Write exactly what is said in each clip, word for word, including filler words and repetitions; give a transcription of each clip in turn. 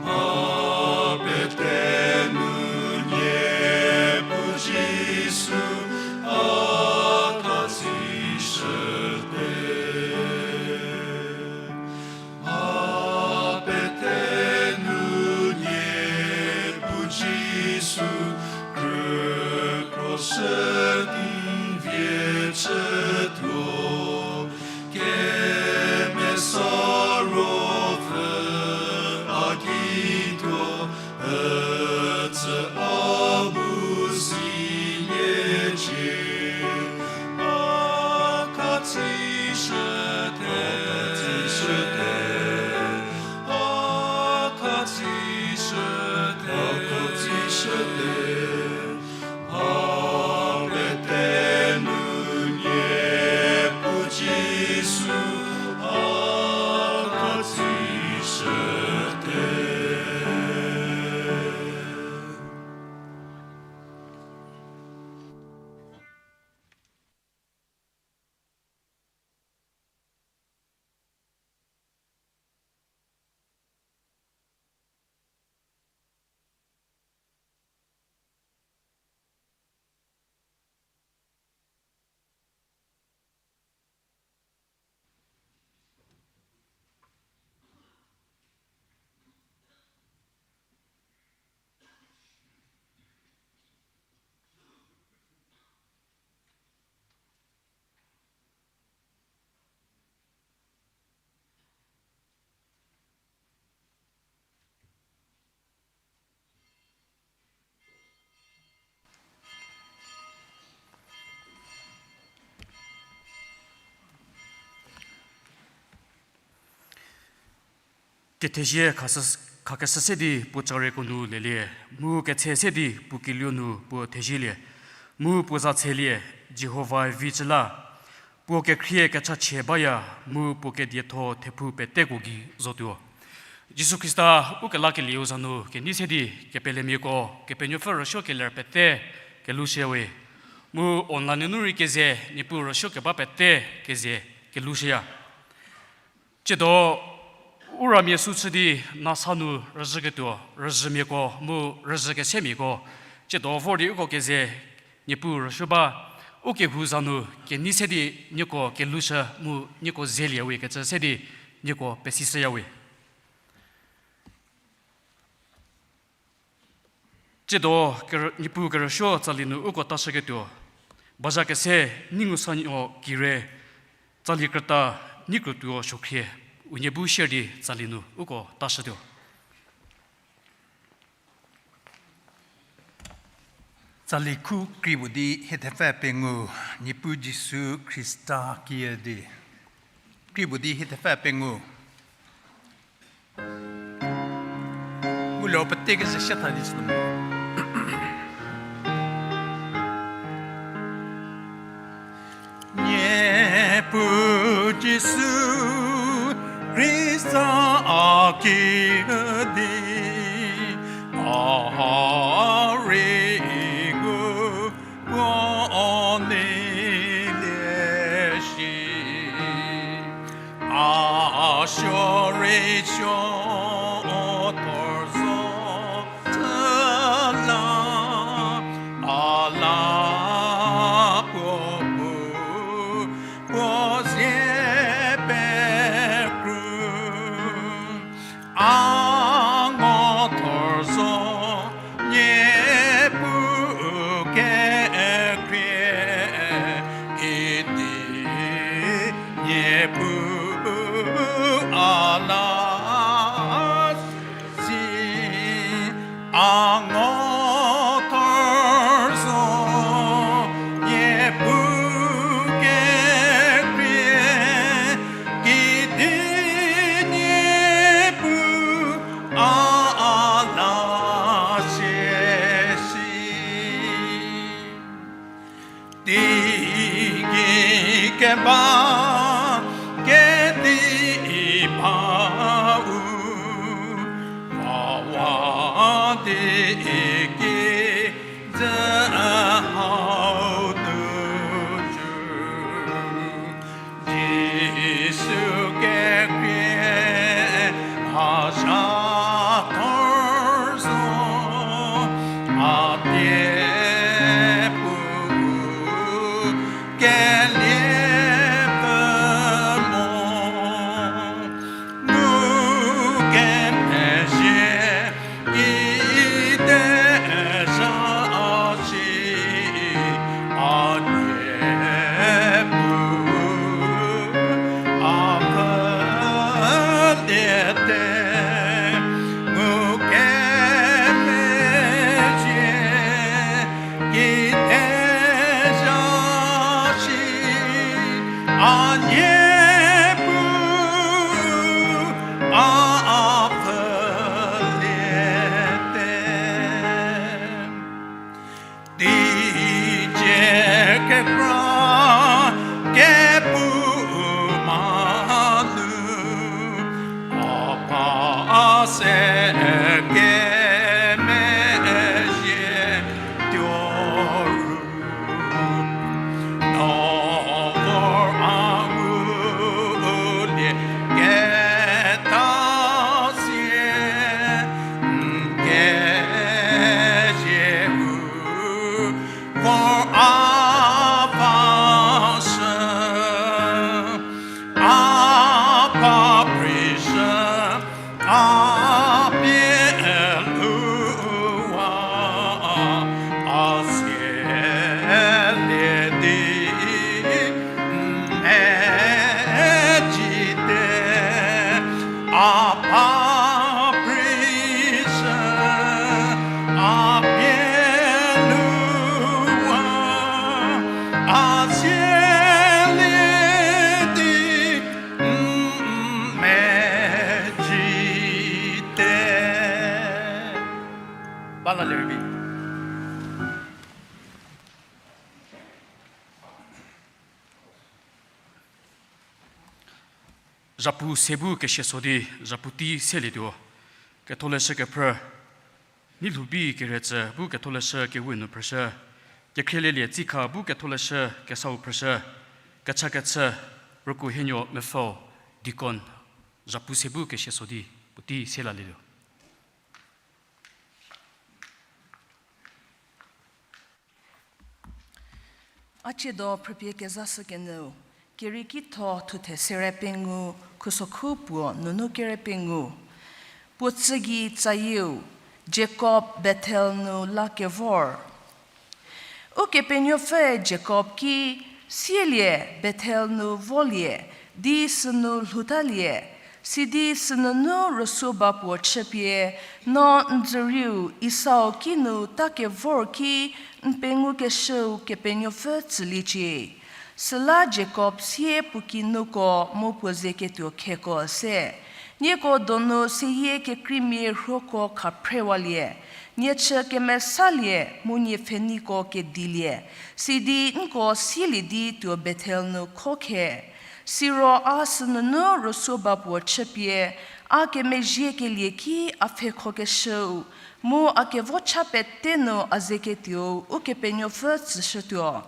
A pete nu Niepuu Jisu, a katsishüte. A pete nu Niepuu Jisu, krü kroshü di vie chütuo, kemesa ruopfü a gei tuo, ücü a bu siliecie. A katsishüte, a katsishüte, a katsishüte, a katsishüte. A pete nu Niepuu Jisu, a katsishüte. Kethezie khakeshü se di puo carieko nu lelie, mu ketse se di puo kelieu nu puo thezielie, mu puo za tselie, Jihovae vi cü la. Puo kekhrie kechachie baya, mu puo kedietho thephu peteko gei zotuo. Jisu Khrista ukelakelieu za nu kenei se di kepelemiako, Kepenuopfü rüsuo keler pete kelushüyawe. Mu online nu rei keze, Niepuu rüsuo keba pete keze kelushüya. Tsiedo, u ramia sü chü di nasa nu rüzhüketuo, rüzhümiako mu rüzhükesemiako, tsiedo vor di uko keze, Niepuu rüsuo ba, u kehou za nu kenei se di nieko kelushü mu nieko zeliewe kecü se di nieko pesishüyawe. Tsiedo ker-, Niepuu kerüsuo tsali nu uko tashüketuo, bazha kese, nei ngu sanuo kire, tsali krüta, nei krütuo suokhrie, unie bu share di tsali nu uko tashütuo. Tsali khu kri puo di hie thepfü pengou, Niepuu Jisu Khrista kiüdi. Kri puo di hie thepfü pengou. Mu liro pete kezhü sie tha di chütuo mo. Niepuu Jisu Khrista a kiüdi, a rei ngu puo nei lie shi. A suo rei suo thor zo chü la, a la puo bu puo zie pekru. A ngo thor zo, Niepuu kekhrie, idi Niepuu a la si. A ngo thor zo, Niepuu kekhrie, idi Niepuu a la sie si. Teigei keba kedi ba u, wa wa di ki ze hau nu ju. Jisu kekhrie, a se kemezhie tuo ru, no vor a ngulie keta sie n kezhie ru, vor a vashü, a pa prishü, a pie lhou wa, a sielie di n mezhie te, a pa prishü, a pie lhou wa, a sielie di n mezhie te. Ba la lerbi. Zhapu se bu kesie so di, zhapu tei selietuo. Ketholeshü kephrü, Neilhoubi Keretsü bu Ketholeshü Kewe nu phrüshü, Kekhrielie Tsikha bu Ketholeshü Kesau phrüshü, Kechakechü Rükuohenuo Mepfü, deacon, zhapu se bu kesie so di, puotei selalie lho. A ciedo phrüpie kezashükenyüu, Keriekitho thuthe sere pengou, khusokhu puo nunu kere pengou. Puo tsü gei tsayieu, Jakob Bethel nu la kevor. Ukepenuopfüe Jakob ki, sielie Bethel nu volie, di sünu lhoutalie, sidi sünunu rüsuo ba puo chüpie, no n dzürieu Esau kinu ta kevor ki n pengou keshüu Kepenuopfü tsüliecie. Süla Jakob sie puo kinuko mu puo ze ketuo kheko se, nieko donu seyie kekreimia rhuoko khaphrewalie, nie chü kemesalie mu nie pfheniko kedilie, sidi nko silie di tuo Bethel nu kho khe. Siro a sünunu rüsuo ba puo chüpie, a kemezhiekelie ki a pfhekhokeshüu, mu a kevo cha pete nu a ze ketuou Ukepenuopfü tsüshütuo.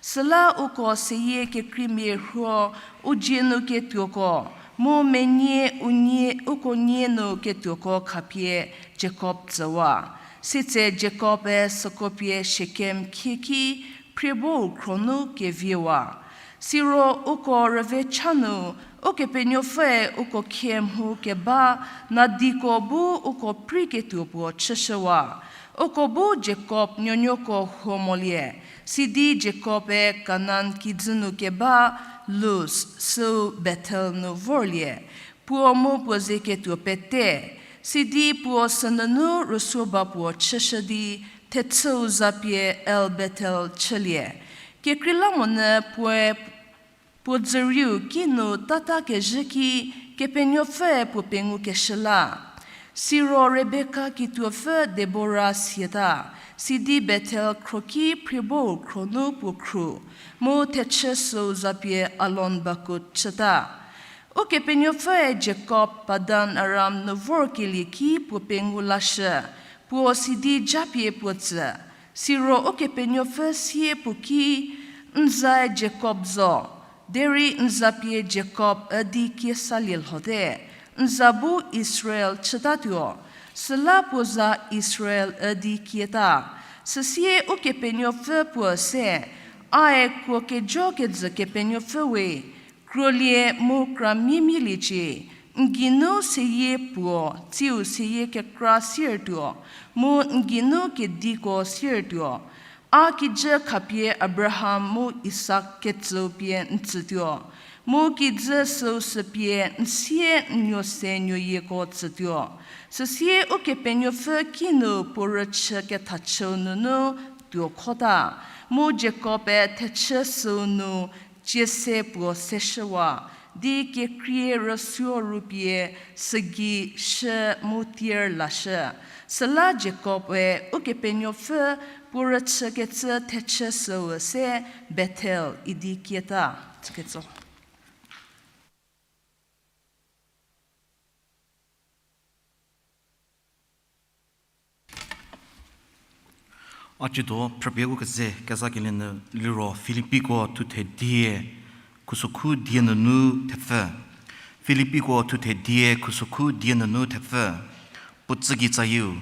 Süla uko seyie kekreimia rhuo u dzie nu ketuoko, mu menie unie uko nie nu ketuoko khapie Jakob tsüwa. Sitse Jakob-e süko pie Shekem khie ki phriebou khro nu keviewa. Siro uko rüve cha nu, Ukepenuopfüe uko khie mhu keba nadiko bu uko prei ketuo puo chüshüwa. Uko bu Jakob nuonuoko huo molie, sidi Jakob-e Kanan kijü nu keba Lus süu Bethel nu vorlie, puo mu puo ze ketuo pete, sidi puo sünunu rüsuo ba puo chüshü di thechüu zapie El-Bethel chülie. Kekreilamonyü puoe puo dzürieu kinu tata kezhü ki Kepenuopfüe puo pengou keshü la. Siro Rebeka kituopfü Debora siata, sidi Bethel khroki phriebou khro nu puo khru, mu thechü süu zapie Alon-bakut chüta. Ukepenuopfüe Jakob Padan-aram nu vorkelie ki puo pengou lashü, puo sidi japie puo tsü. Siro Ukepenuopfü sie puo ki, n zae Jakob zo, derei n zapie Jakob üdi kie salie lhote, n za bu Israel chütatuo. Süla puo za Israel üdi kieta. Süsie Ukepenuopfü puo se, ae kuo kejo kejü Kepenuopfü we, kruolie mu kra miemieliecie, n geinu seyie puo, tsiu seyie kekra siertuo, mu n geinu kediko siertuo. A kijü khapie Abraham mu Isak ketsüu pie n tsütuo, mu kijü süu sü pie n sie n nuo se nuoyieko tsütuo. Süsie Ukepenuopfü kinu puo rüchü kethachüu nunu tuokhota, mu Jakob-e thechü süu nu cie se puo seshüwa, di kekrie rüsuo rupie sügei shü mu tier lashü. Süla Jakob-e Ukepenuopfü puo rüchükecü thechü süu se Bethel idi kieta. Chüketso. A ciedo phrüpie u keze kezakelie nu liro Filipiko thuthe die khusokhu die nunu thepfü. Filipiko thuthe die khusokhu die nunu thepfü. Puo tsügei tsayieu,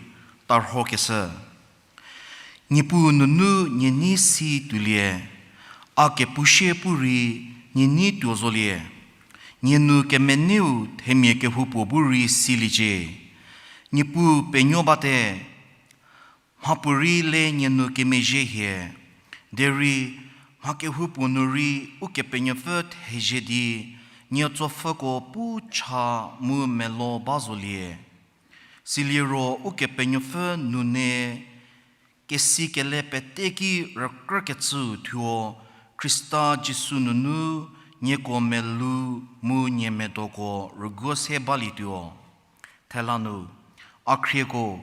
tarhokeshü. Niepuu nunu nie nei si tuolie, a kepushie pu rei nie nei tuo zolie. Nie nu kemeneiu themia kehoupuo bu rei siliecie. Niepuu penuo bate, mhapuorei le nie nu kemezhie hie, derei mha kehoupuo nu rei Ukepenuopfü thezie di, nie tsopfhüko pu cha mu melo ba zolie. Siliro Ukepenuopfü nune kesikele pete ki rükrükecüu thuo, Khrista Jisu nunu nieko melou mu nie medoko rüguo se balietuo. Thela nu, a khrieko,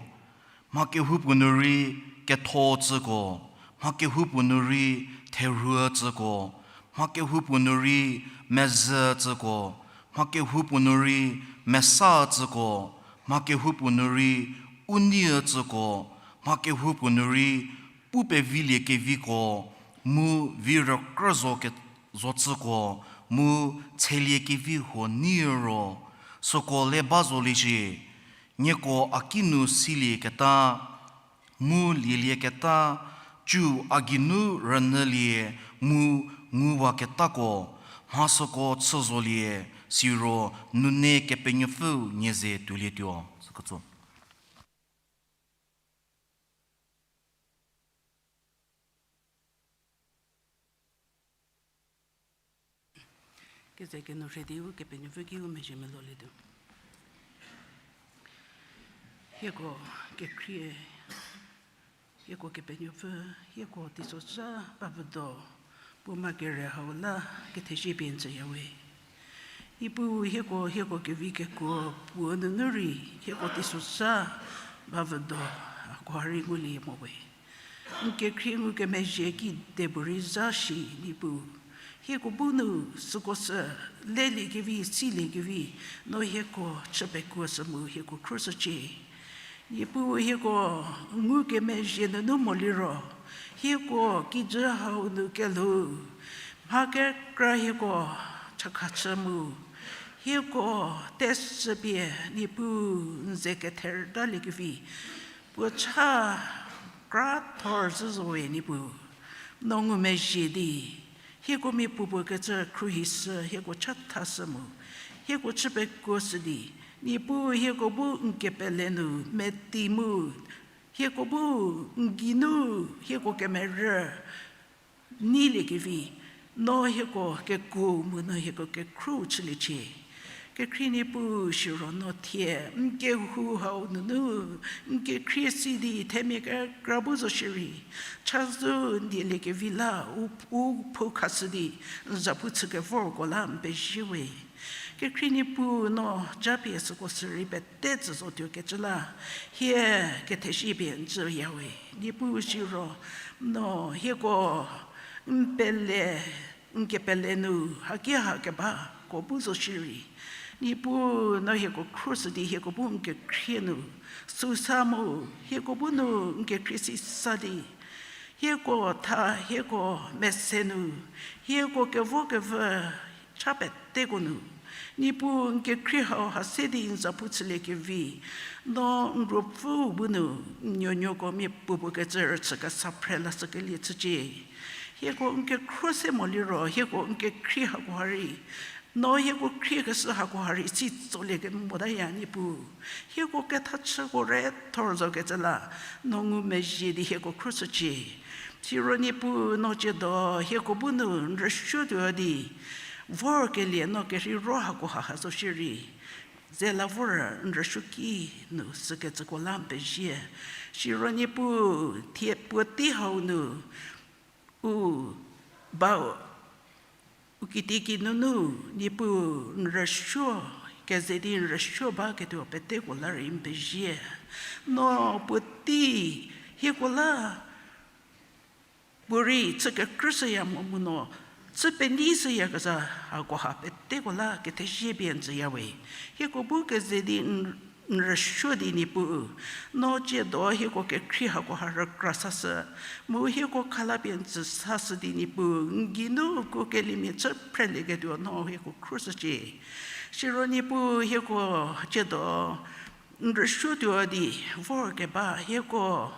mha kehoupuo nu rei ketho tsüko, mha kehoupuo nu rei therhü tsüko, mha kehoupuo nu rei mezhü tsüko, mha kehoupuo nu rei mesa tsüko, mha kehoupuo nu rei u nei tsüko, mha kehoupuo nu rei pu pevilie keviko, mu vi rükrü zo ke-, zo tsüko, mu tshelie kevi huo nei ro, süko le ba zoliecie. Nieko a kinu silieketa, mu lielieketa, cü a geinu rünyülie mu nguwaketako, mha süko chü zolie, siro nune Kepenuopfüu nie ze tuolietuo. Sükütso. Keze kenu rhei di Ukepenuopfü ki u mezhie melolietuo. Hieko kekhrie, hieko Kepenuopfü, hieko teisozha bavüdo, puo ma kere hau la kethezie pie n tsüyawe. Niepuu hieko, hieko kevi kekuo puo nunu rei, hieko teisozha bavüdo, a ko ha rei ngulie mo we. N kekhrie ngukemezhie kedipuorei zha shi Niepuu. Hieko bu nu süko sü leliekevi, siliekevi, no hieko chü pekuo sü mu hieko khruoshücie. Niepuu hieko ngukemezhie nunu moliro, hieko kijü hau nu kelhou, mha kekra hieko chakhachü mu, hieko teshüpie Niepuu n ze ketherütaliekevi, puo cha krathor zhü zowe Niepuu. No ngumezhie di, hieko mia puopuo kecü khruohishü hieko chathashü mu, hieko chü pekuoshü di, Niepuu hieko bu n kepele nu meti mu, hieko bu n geinu hieko kemerü neiliekevi, no hieko kekuo mu no hieko kekhruohi chüliecie. Kekhrie Niepuu siro no thie n kehou hau nunu n kekhrie si di themia kekra bu zo shierei, chazou n dieliekevi la u, u phou khashü di n zapu chü kevorko la n pezie we. Kekhrie Niepuu no japie süko sürei pete tsü zotuo kecü la, hie kethezie pie n tsüyawe. Niepuu siro no hieko n pele, n kepele nu haki ha kebako bu zo shierei, Niepuu no hieko khruoshü di hieko bu n kekhrie nu süsa mu, hieko bu nu n kekhrie sisa di, hieko tha, hieko mese nu, hieko kevokevü cha peteko nu, Niepuu n kekhrie hau ha se di n zapu chüliekevi, no n ruopfüu bu nu n nuonuoko mia puopuo kecü rüchü kesa phre lashükelie chücie. Hieko n kekhruohi se moliro hieko n kekhrie hako ha rei, no hieko khriekeshü hako ha rei si tsolie kemo motaya Niepuu. Hieko kethachüko rethor zo kecü la, no ngumezhie di hieko khruoshücie. Siro Niepuu no ciedo hieko bu nu n rüsuotuo di, vorkelie no kerhei ro hako ha ha zo shierei, ze la vor n rüsuoki nu sükecüko la n pezie. Siro Niepuu thie puotei hau nu u bau, u kitieki nunu Niepuu n rüsuo, keze di n rüsuo baketuo peteko la rei n pezie. No puotei hieko la puorei chü kekrüshüya mo mu no chü peneishüyakezha hako ha peteko la kethezie pie n tsüyawe. Hieko bu keze di n n rüsuo di Niepuu, no tsiedo hieko kekhrie hakoha rükra sashü, mu hieko khalapie n tsü sashü di Niepuu, n geinu uko keliemia chü phrelieketuo no hieko khruoshücie. Siro Niepuu hieko tsiedo n rüsuotuo di vorkeba hieko,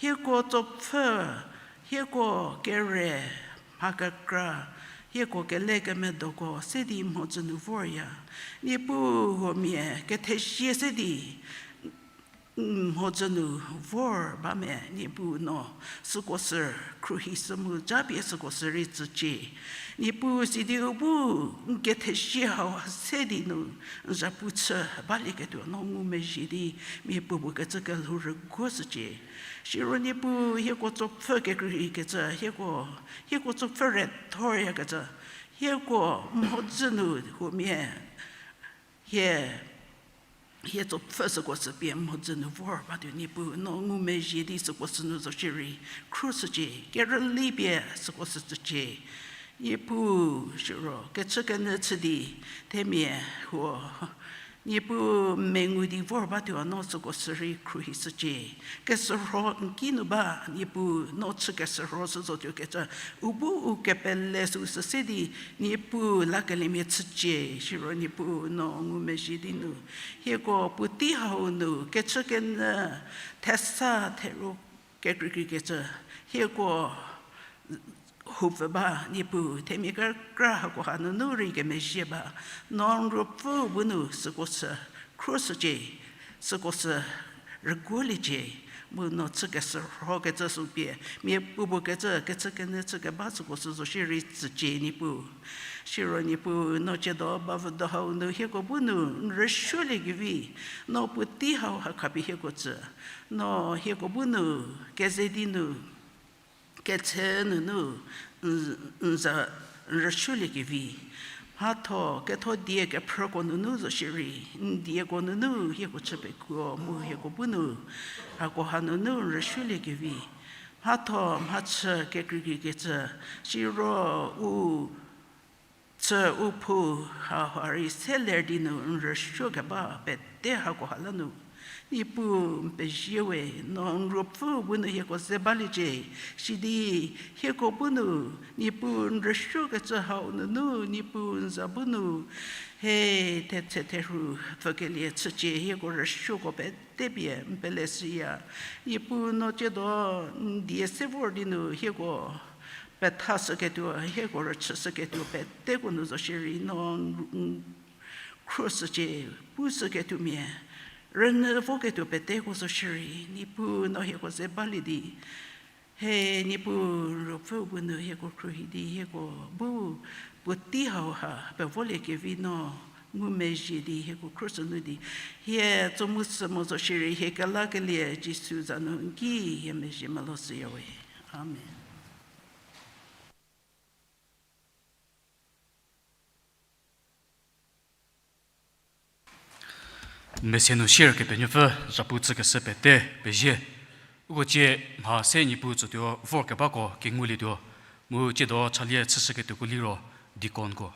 hieko tsopfü, hieko kere, mha kekra, hieko kelekemedoko se di mhodzü nu vorya. Niepuu huomia kethezie se di mhodzü nu vor ba me, Niepuu no süko sü khruohishü mu japie süko sü rei tsücie. Niepuu sidi u bu n kethezie hau se di nu n zapu chü balieketuo no ngumezhie di mia puopuo kecü kelhou rüguoshücie. Siro Niepuu hieko tsopfü kekreikecü, hieko, hieko tsopfü re thoryakecü, hieko mhodzü nu huomia hie, hie tsopfü süko sü pie mhodzü nu vor batuo Niepuu no ngumezhie di süko sü nu zo shierei khruoshücie, kerüli pie süko sü tsücie. Niepuu siro kechükenyü chü di themia huo Niepuu mengu di vor batuo no süko sü rei khruohishücie. Kesürho n ki nu ba Niepuu no chü kesürho sü zotuo kecü u bu u kepele süu sü se di Niepuu lakeliemia chücie. Siro Niepuu no ngumezhie di nu hieko puotei hau nu kechükenyü thesa theru kekreikreikecü hieko houpfü ba Niepuu, themia kekra hakoha nunu rei kemezhie ba, no n Ruopfüu bu nu süko sü khruoshücie, süko sü rüguoliecie, mu no chü kesürhokecü sü pie mia puopuo kecü kechükenyü chü keba süko sü zo shierei tsücie Niepuu. Siro Niepuu no tsiedo bavüdo hau nu hieko bu nu n rüsuoliekevi, no puotei hau ha khapie hieko tsü, no hieko bu nu keze di nu ketse nunu n, n za n rüsuoliekevi. Mhatho ketho die kephrüko nunu zo shierei n dieko nunu hieko chü pekuo mu hieko bu nu hakoha nunu n rüsuoliekevi. Mhatho mhachü kekreikreikecü, siro u chü u phou haha rei se ler di nu n rüsuokeba pete hakoha la nu Niepuu n pezie we, no n Ruopfüu bu nu hieko ze baliecie, sidi hieko bu nu Niepuu n rüsuokecü hau nunu Niepuu n za bu nu he, thetse therhu pfükelie chücie, hieko rüsuoko pete pie n pele shüya. Niepuu no tsiedo n die se vor di nu hieko pethashüketuo, hieko rüchüshüketuo peteko nu zo shierei no n, n khruoshücie, pushüketuomia rünyü voketuo peteko zo shierei Niepuu no hieko ze balie di he, Niepuu Ruopfüu bu nu hieko khruohi di hieko bu puotei hau ha pevoliekevi no ngumezhie di hieko khruoshü nu di hie tso mu sü mo zo shierei hie kelakelie Jisu za nu n ki hie mezhie melou shüyawe. Amen. Mese nu share Kepenuopfü zapu chükeshü pete pezie. Uko cie mha se Niepuu tsütuo vorkebako kengulietuo, mu tsiedo chalie chüshüketuoko liro deaconko.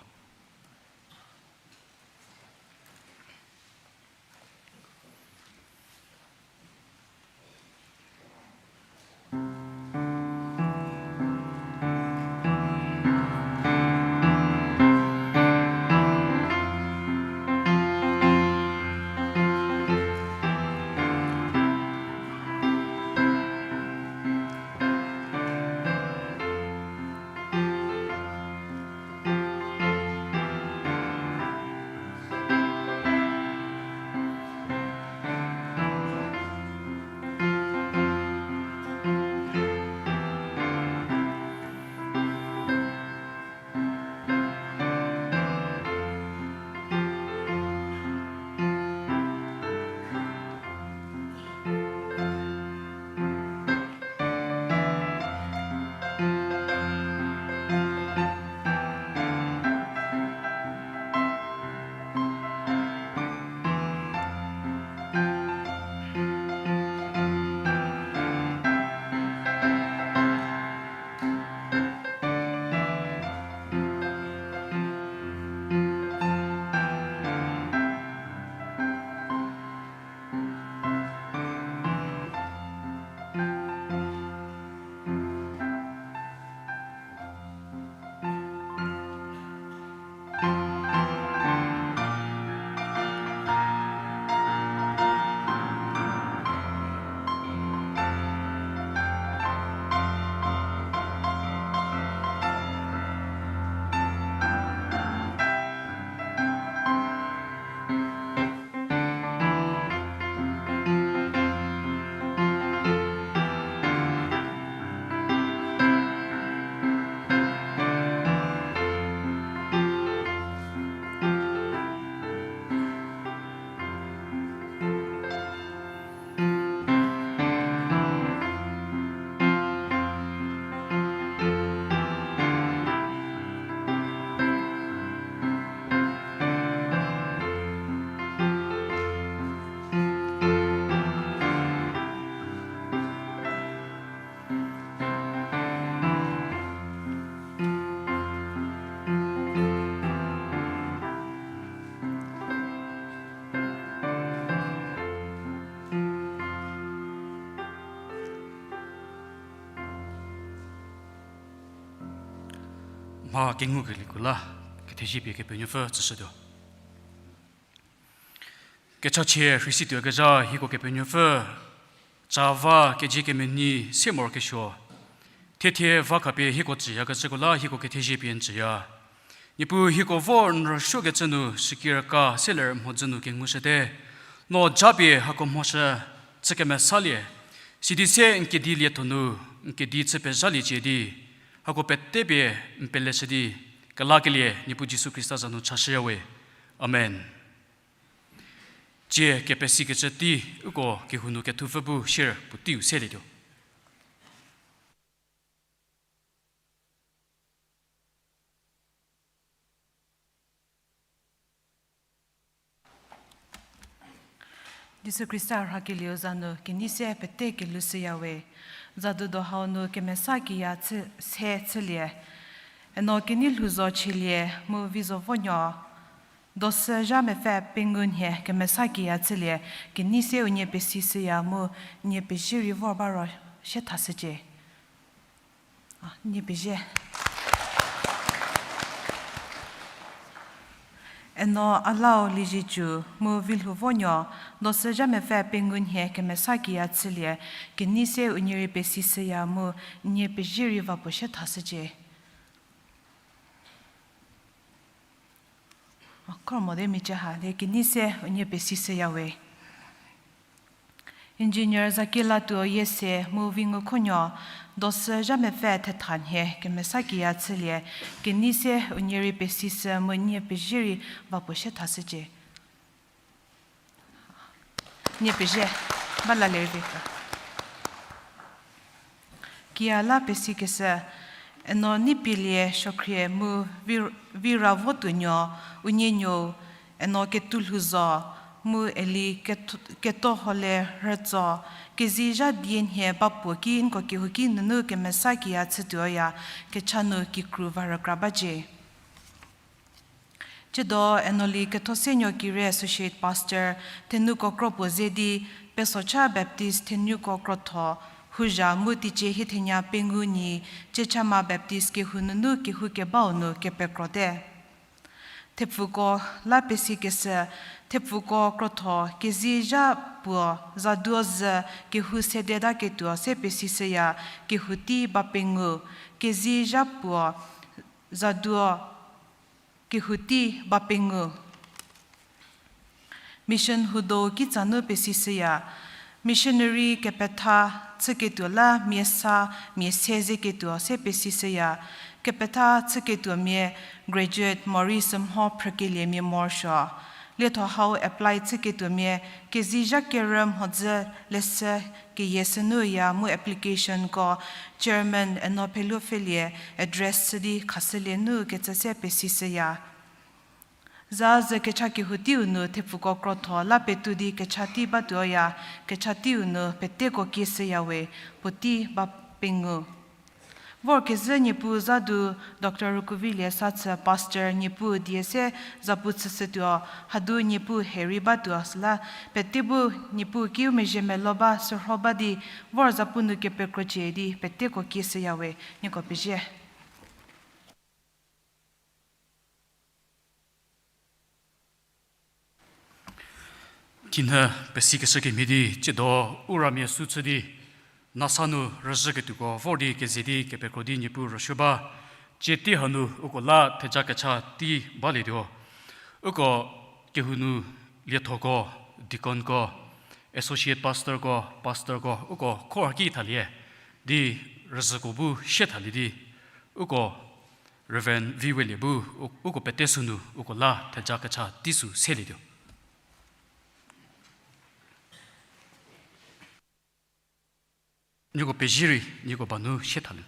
Mha kengukelie ko la, kethezie pie Kepenuopfü tsüshütuo. Kechachie rhei situokezha hieko Kepenuopfü, chava kezie kemenei se morokesuo. Thiethie va khapie hieko tsüyakecüko la hieko kethezie pie n tsüya. Niepuu hieko vor n rüsuokecü nu, shükirka se ler mhodzü nu kengushüte. No japie hako mhoshü chü kemesalie. Sidi se n kedi lietho nu, n kedi chü pezhaliecie di, hako pete pie n peleshü di, kelakelie Niepuu Jisu Khrista za nu chashüyawe. Amen. Tsie kepesikecü tei, uko kehou nu kethupfü bu share puoteiu selietuo. Jisu Khrista rhakelieu za nu kenei se pete kelushüyawe. Zadu do hau nu kemesa kiya chü, se chülie. Eno kenei lhou zo chielie mu vi zo vonuo. Dosü zha mepfü pengou nhie kemesa kiya chülie, kenei se unie pesishüya mu nie pezie rei vor ba ro sie thashücie. A, nie pezie. Eno Alau Liezietsu mu vi lhou vonuo, dosü zha mepfü pengou nhie kemesa kiya chülie, kenei se unie rei pesishüya mu nie pezie rei va puo sie thashücie. A, khor mo de michie ha, de kenei se unie pesishüyawe. Engineer Zakielatuo Yiese mu vi ngukhonuo, dosü zha mepfü thetha nhie kemesa kiya chülie, kenei se unie rei pesishü mu nie pezie rei va puo sie thashücie. Nie pezie, ba la lerei vi. Kiya la pesikeshü, eno Neipielie Suokhrie mu vi, vi ra votuonuo, unie nuou, eno Ketuolhou zo, mu Eli Keto, Ketohole Rütso, kezei zha die nhie ba puo ki nko kehouki nunu kemesa kiya chütuoya, kecha nu kikru va rükra bacie. Tsiedo eno Li Kethosenuo Kire Associate Pastor, thenuko kro puo ze di, Pesocha Baptist thenuko krotho, houzha mu teicie hie thenia pengou nyi, Chechama Baptist kehou nunu kehou kebau nu kepekrote. Thepfuko la pesikeshü, thepfuko krotho kezei zha puo zaduo zhü kehou sededaketuo se pesishüya, kehou tei ba pengou, kezei zha puo zaduo kehou tei ba pengou. Mission hudo kitsa nu pesishüya, missionary kepetha chüketuo la mia sa mia se zeketuo se pesishüya, kepetha chüketuomia graduate morei sümho phrükeliemia morosuo. Lietho hau apply chüketuomia kezei zha kerü mhodzü leshü keyie sünu ya mu applicationko chairman Eno Pheluopfhelie address chü di khashülie nu kecü se pesishüya. Za zhü kecha kehou teiu nu thepfuko krotho la petou di kecha tei batuoya, kecha teiu nu peteko kieshüyawe, puotei ba pengou. Vorkezhü Niepuu za du Doctor Rukuvilie Sathü pastor Niepuu die se zapu chüshütuo, hadu Niepuu herei batuo süla, pete bu Niepuu kiu mezhie melo ba sürho ba di, vor zapu nu kepekrocie di peteko kieshüyawe, nieko pezie. Kinhü pesikeshü kemhie di, tsiedo u ramia sü chü di, nasa nu rüzhüketuoko vor di keze di kepekro di Niepuu rüsuo ba, tsie tei hanu uko la theja kecha tei balietuo. Uko kehou nu liethoko, deaconko, associate pastorko, pastorko, uko khor ki thalie di rüzhüko bu sie thalie di, uko Reverend Viwelie bu u-, uko pete sünu uko la theja kecha tei sü selietuo. Nieko pezie rei, nieko ba nu sie thalie.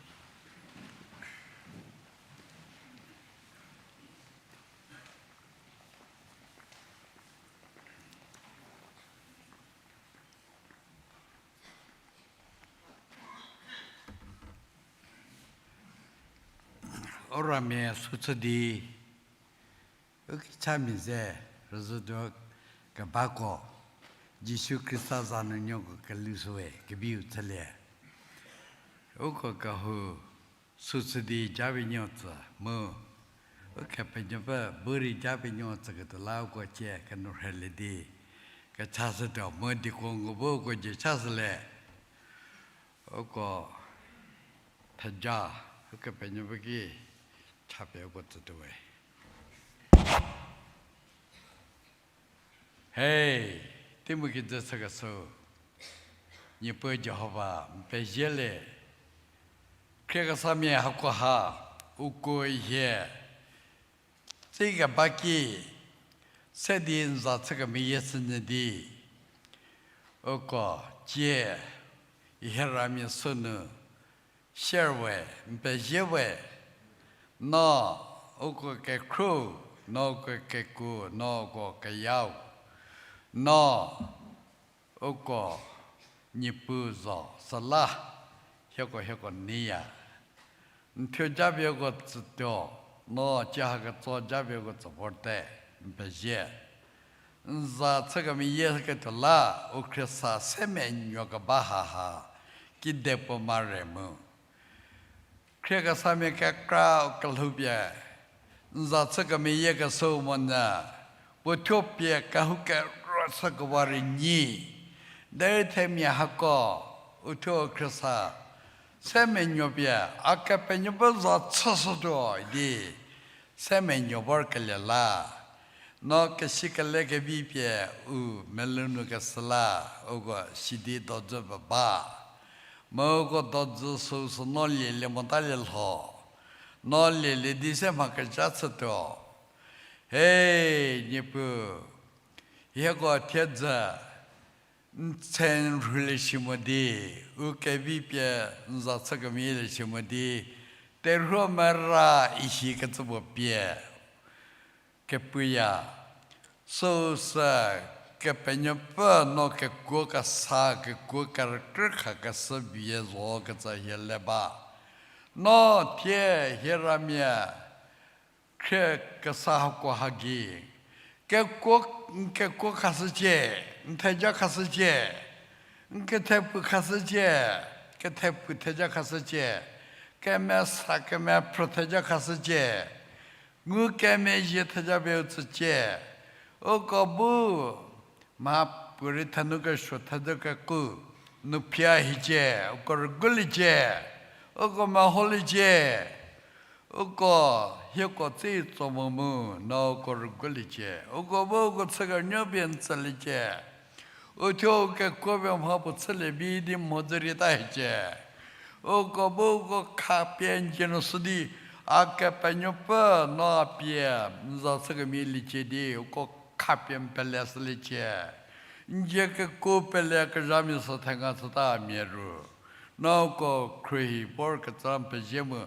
U ramia sü chü di, u kechamia ze rüzhütuo kebako, Jisu Khrista za nu nieko kelhou shüwe kebiu chülie. Uko kehou Süsü di japinuo tsü mu, Ukepenuopfü bu rei japinuo tsüketuo la uko cie kenou rhelie di kechashütuo mu dieko ngu bu uko dzie chashülie. Uko theja, Ukepenuopfü ki chapie uko tsütuowe. He, teimu kijü chükeshü, Niepuu Jihova, n pezie le. Khriekesamia hakoha, uko hie tsikeba ki se di n za chü kemeyie shünyü di, uko cie hie ramia sünu share we, n pezie we, no uko kekhruo, no uko kekuo, no uko keyau, no uko Niepuu zo süla, hieko hieko neiya. N thuo japieko tsütuo, no cie haketso japieko tsü vorte, n pezie. N za chü kemeyie ketuo la, u khriesa se menuo keba haha, kidepuo mare mu. Khriekesamia kekra u kelhoupie, n za chü kemeyie keshüu monyü, puo thuo pie kehoukerü chükewa rei nyi. Derei themia hako, u thuo u khriesa se menuo pie, a Kepenuopfü za chüshütuo idi se menuo vorkelie la. No kesikele kevi pie u melou nu keshü la, uko sidi dojü ba ba. Mu uko dojü süu sü no lielie motalie lho. No lielie di se mha kezha chütuo. He, Niepuu, hieko thiedzü n tse n rhulie shi mo di, u kevi pie n za chü kemeyielie shi mo di, terhuo mera ihi kecü puo pie kepuya. Süu sü Kepenuopfü no kekuo kesa, kekuo kerükrü khakeshü vie zo kecü hie le ba. No thie hie ramia khrie kesa hakoha gei, kekuo, n kekuo khashücie, n theja khashücie, n kethepu khashücie, kethepu theja khashücie, kemesa kemephrü theja khashücie, ngukemezhie theja pie u tsücie, uko bu mha puorei thenu kesuo thedzü keku nu phia hiecie, uko rüguliecie, uko meholiecie, uko hieko tsi tso mo mu, no uko rüguliecie, uko bu uko chü kernuo pie n tsüliecie, u thuo u kekuo pie mha puo chülie vi di mhodzü rieta hiecie, uko bu uko khapie n dzie nu shü di, a Kepenuopfü no a pie n za chü kemeyie liecie di, uko khapie n pele shüliecie. N dzie kekuo pele kezhamia sü thenga chüta mia ru. No uko khruohi vor kecü n pezie mu.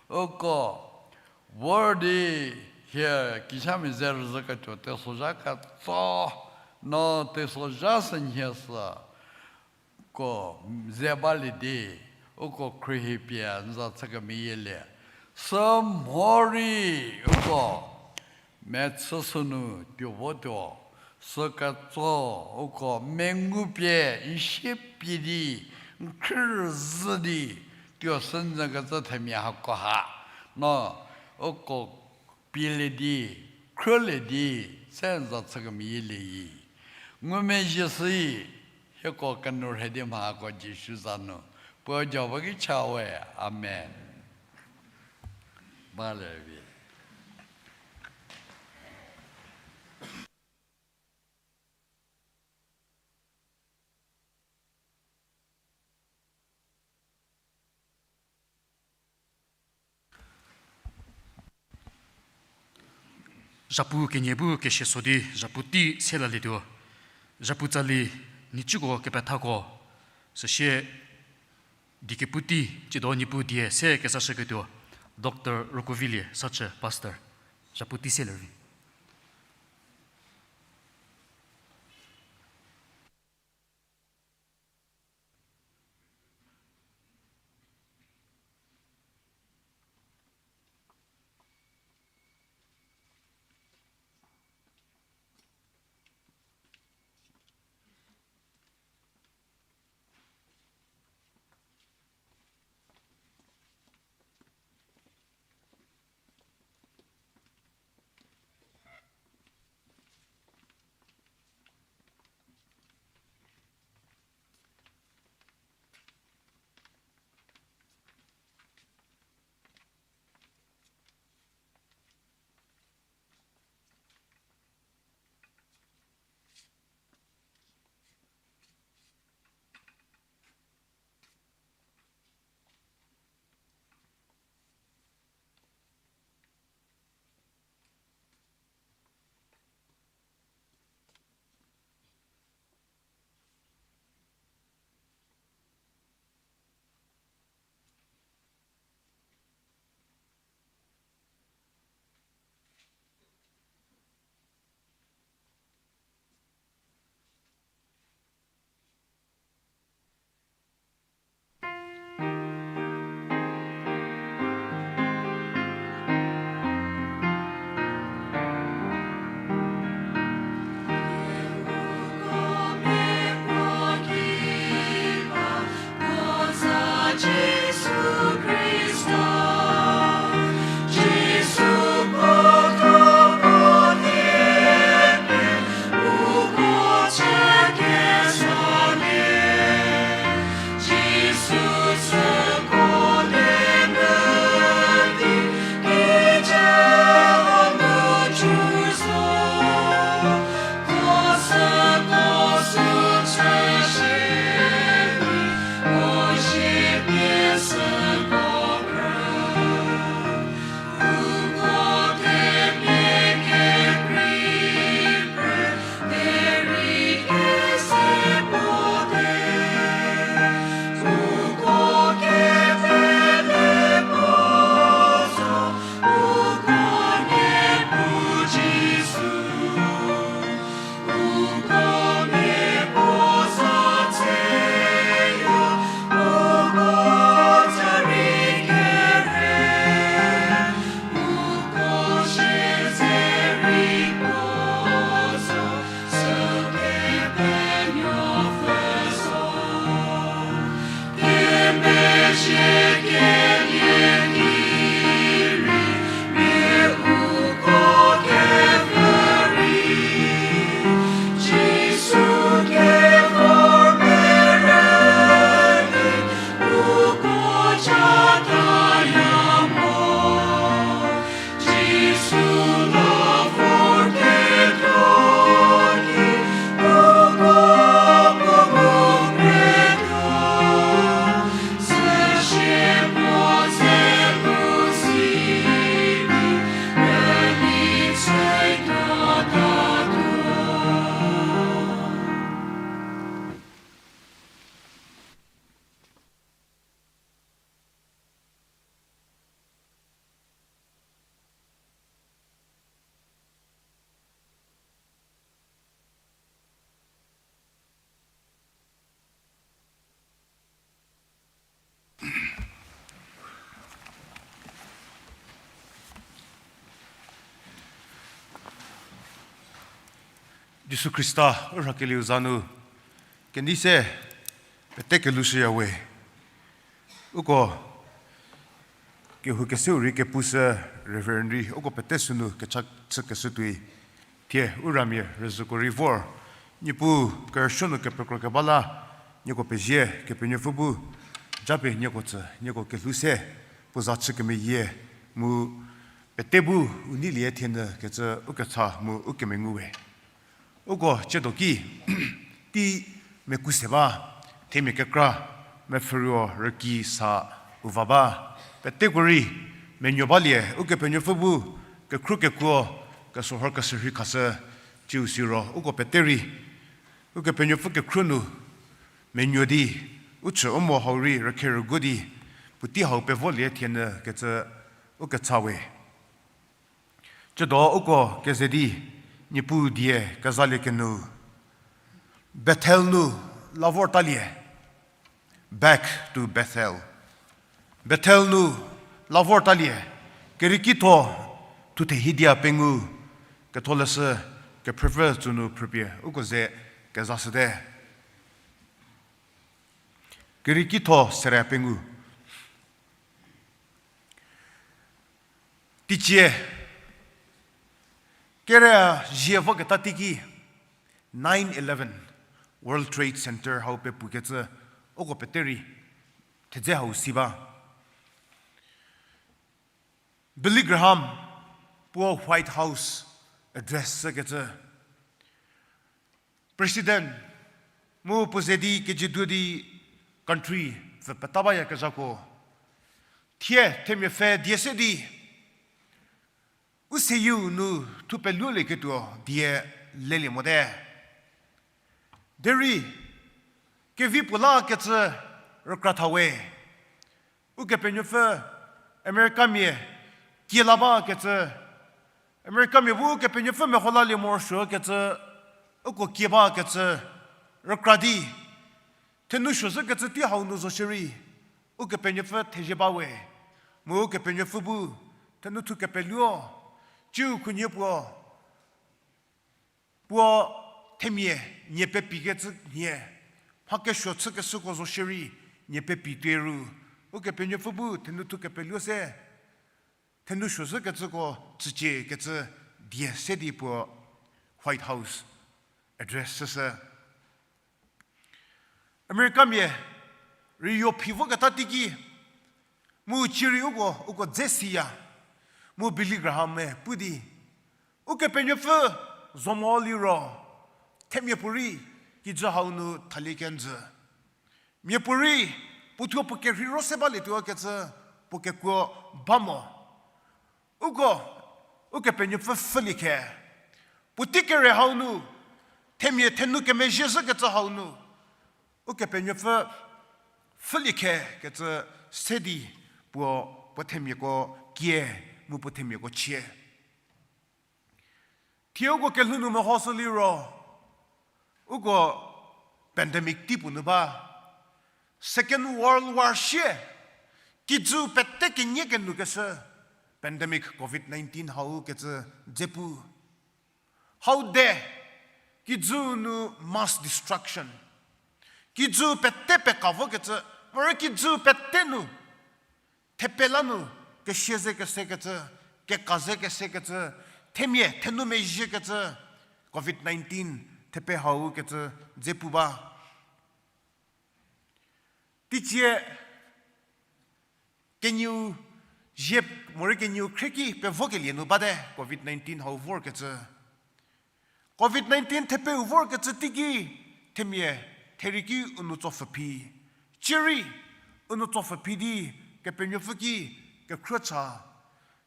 Uko vor di hie kichamia ze rüzhü ketuo teisozha ketso, no teisozha sünhie sü ko ze balie di, uko khruohi pie n za chü kemeyielie. Sü mhorei uko mechü sünu tuo votuo, sü ketso uko mengu pie n sie pie di, n khrü rüzhü di, tuo sü nyü kecü themia hakoha, no uko pielie di, khrülie di, se n za chü kemeyielie. Ngumezhie shüi, hieko kenourhei di mhako Jisu za nu, puo Jihova ki cha we. Amen. Ba le vi. Zhapu kenie bu kesie so di zhapu tei se lalietuo. Zhapu tsali, nhicuko kepethako, süsie diekepu tei, tsiedo Niepuu die se kezashüketuo, Doctor Rokovilie Sachü, Pastor, zhapu tei se lervi. Jisu Khrista u rhakelieu za nu kenei se pete kelhushüya we. Uko kehou keseu rei kepushü Reverend rei uko pete sünu kecha chükeshü tuoi. Thie u ramia rüzhüko rei vor, Niepuu kerüsuo nu kepekro keba la nieko pezie. Kepenuopfü bu japie nieko tsü nieko kelhou se puo za chü kemeyie mu pete bu u neilie thienyü kecü u kecha mu u kemengu we. Uko tsiedo ki tei meku se ba, themia kekra mepfhüruo rüki sa u va ba, peteko rei menuo balie Ukepenuopfü bu kekhruo kekuo kesohor keshürhei khashü. Tsiu siro uko pete rei Ukepenuopfü kekhruo nu menuo di u chü u mo hau rei rükhe rüguo di puotei hau pevolie thienyü kecü u kecha we. Tsiedo uko keze di Niepuu die kezalie kenu Bethel nu la vortalie. Back to Bethel. Bethel nu la vortalie. Kerieki tho thuthe hidia pengou, ketholeshü kephrüpfü tsünu phrüpie uko ze kezashüte. Kerieki tho sere pengou. Teicie kere zie voketa teiki nine eleven World Trade Center hau pepukecü uko pete rei thedze hau si ba. Billy Graham puo White House address shükecü, President mu puo ze di kejiedu di country pfü peta bayakezhako thie themia pfhe die se di u seyieu nu thu peluolieketuo die lelie mote. Derei kevi puo lakecü rükra tha we. Ukepenuopfü Americamia kie la bakecü, Americamia bu Ukepenuopfü meho lalie morosuokecü, uko kie bakecü rükra di thenu suo zhükecü tei hau nu zo shierei Ukepenuopfü thezie ba we. Mu Ukepenuopfü bu thenu thu kepeluo, tsiu khunhie puo puo themia nie pepikecü nhie, mha kesuo chükeshüko zo shierei nie pepi tuoi ru, Ukepenuopfü bu thenu thu kepeluo se, thenu suo zhükecüko tsücie kecü die se di puo White House address shüshü. Americamia rei yo phi voketa teiki, mu cierei uko, uko dze siya, mu Billy Graham-e pu di, Ukepenuopfü zo mo liro, themia puorei kijü hau nu thalie kenjü. Mia puorei puothuo puo kerheiro se balietuo kecü puo kekuo ba mo. Uko, Ukepenuopfü pfhülie khe. Puotei kere hau nu, themia thenu kemezhie zhükecü hau nu, Ukepenuopfü pfhülie khe kecü se di puo, puo themiako kie, mu puo themiako chie. Thie uko kelhou nu mehoshü liro, uko pandemic tei puo nu ba, Second World War sie, kijü pete kenie kenu keshü, pandemic covid nineteen hau kecü dze pu. Hau de, kijü nu mass destruction. Kijü pete peka vokecü, morei kijü pete nu, thepe la nu, kesia ze kesekecü, keka ze kesekecü, themia thenu mezhiekecü, covid nineteen thepe hau kecü dze pu ba. Teicie kenieu zie morei kenieu khrieki pevokelie nu bate covid nineteen hau vorkecü. Covid nineteen thepeu vorkecü teiki, themia, therei ki u nou tsopfhü phi. Cierei, u nou tsopfhü phi di, Kepenuopfü ki, kekhruo cha,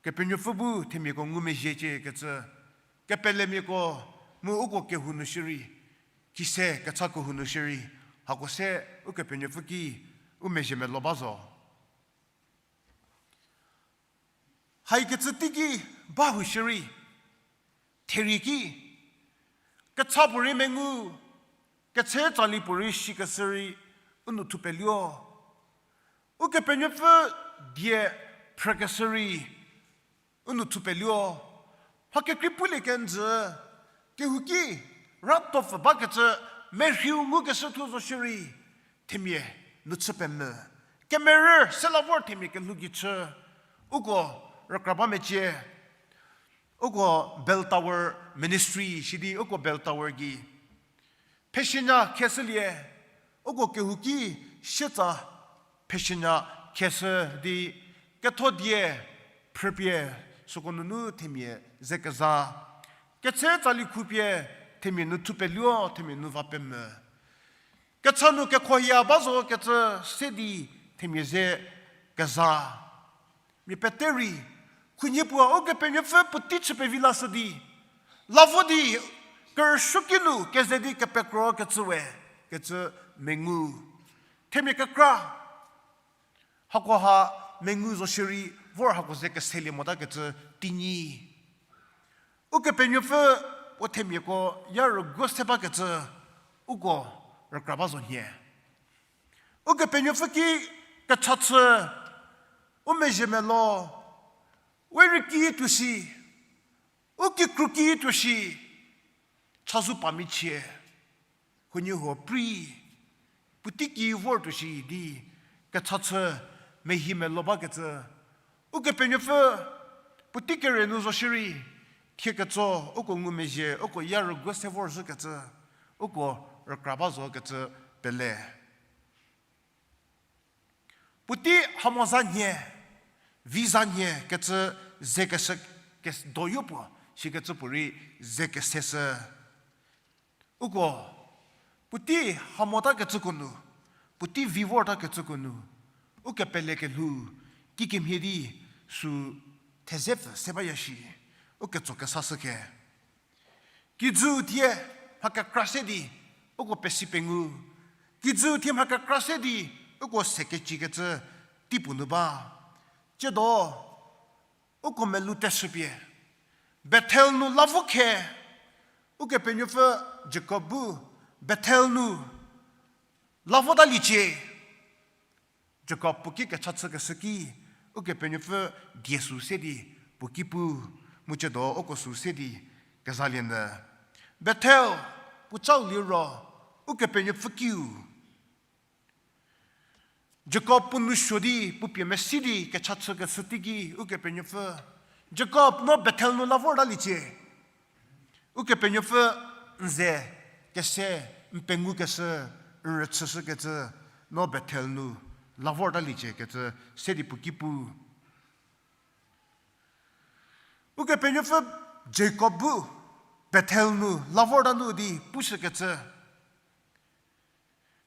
Kepenuopfü bu themiako ngumezhiecie kecü, kepelemiako, mu uko kehou nu shierei, khise kecha kehou nu shierei, hako se Ukepenuopfü ki, u mezhie melo ba zo. Haikecü teiki ba hu shierei, therei ki, kecha puorei mengu, ketse tsali puorei shikeshü rei, u nou thupeluo. Ukepenuopfü die phrükeshü rei, u nou thupeluo. Mha kekrei pulie kenjü, kehouki, ratopfü bakecü merhiu ngukeshü thuo zo shierei, themia nu chü pemvü. Kemerü se la vor themia kelhou gei chü, uko rükra ba mecie, uko Bell Tower Ministry shidi, uko Bell Tower gei pheshünya kheshülie, uko kehouki sietsa pheshünya kheshü di, ketho die phrüpie süko nunu themia ze keza. Ketse tsali khupie themia nu thupeluo, themia nu va pemvü. Kecha nu kekhoya ba zo kecü se di themia ze keza. Mia pete rei, khunhie puo Ukepenuopfü puotei chü pevi lashü di, la vo di kerüsuoki nu keze di kepekro kecü we, kecü mengu. Themia kekra, hakoha mengu zo shierei vor hako ze keselie mota kecü teinyi. Ukepenuopfü puo themiako ya rüguo se bakecü uko rükra ba zo nhie. Ukepenuopfü ki kecha chü, u mezhie melo, we rei ki tuo shi, u kikru ki tuo shi, chazou pami chie, huoniehuo prei, puotei ki vor tuo shi di, kecha chü, mehie melo bakecü, Ukepenuopfü puotei kere nu zo shierei, thie ketso, uko ngumezhie, uko ya rüguo se vorzhükecü, uko rükra ba zo kecü pele. Puotei hamo za nhie, vi za nhie kecü ze keshü, kes-, doyo puo, sikecü puorei ze keseshü. Uko, puotei hamota kecüko nu, puotei vi vorta kecüko nu, ukepele kelhou, kikemhie di sü thezepfü se baya shi, u ketso kesashü khe. Kijü thie mha kekra se di, uko pesi pengu. Kijü thie mha kekra se di, uko se kecikecü teipuo nu ba. Tsiedo, uko melou teshüpie, Bethel nu la vo khe, Ukepenuopfü Jakob bu Bethel nu la vota liecie. Jakob puo ki kecha chükeshü ki, Ukepenuopfü die sü se di puo ki pu, mu tsiedo uko sü se di kezalienyü. Bethel, puo chau liro, Ukepenuopfü kiu. Jakob puo nou suo di, puo pie mesi di kecha chükeshü teiki, Ukepenuopfü. Jakob, no Bethel nu la vorta liecie. Ukepenuopfü n ze kese, n pengukeshü, n rüchüshükecü, no Bethel nu la vorta liecie kecü, se di puo ki pu. Ukepenuopfü Jakob bu Bethel nu la vorta nu di pushükecü.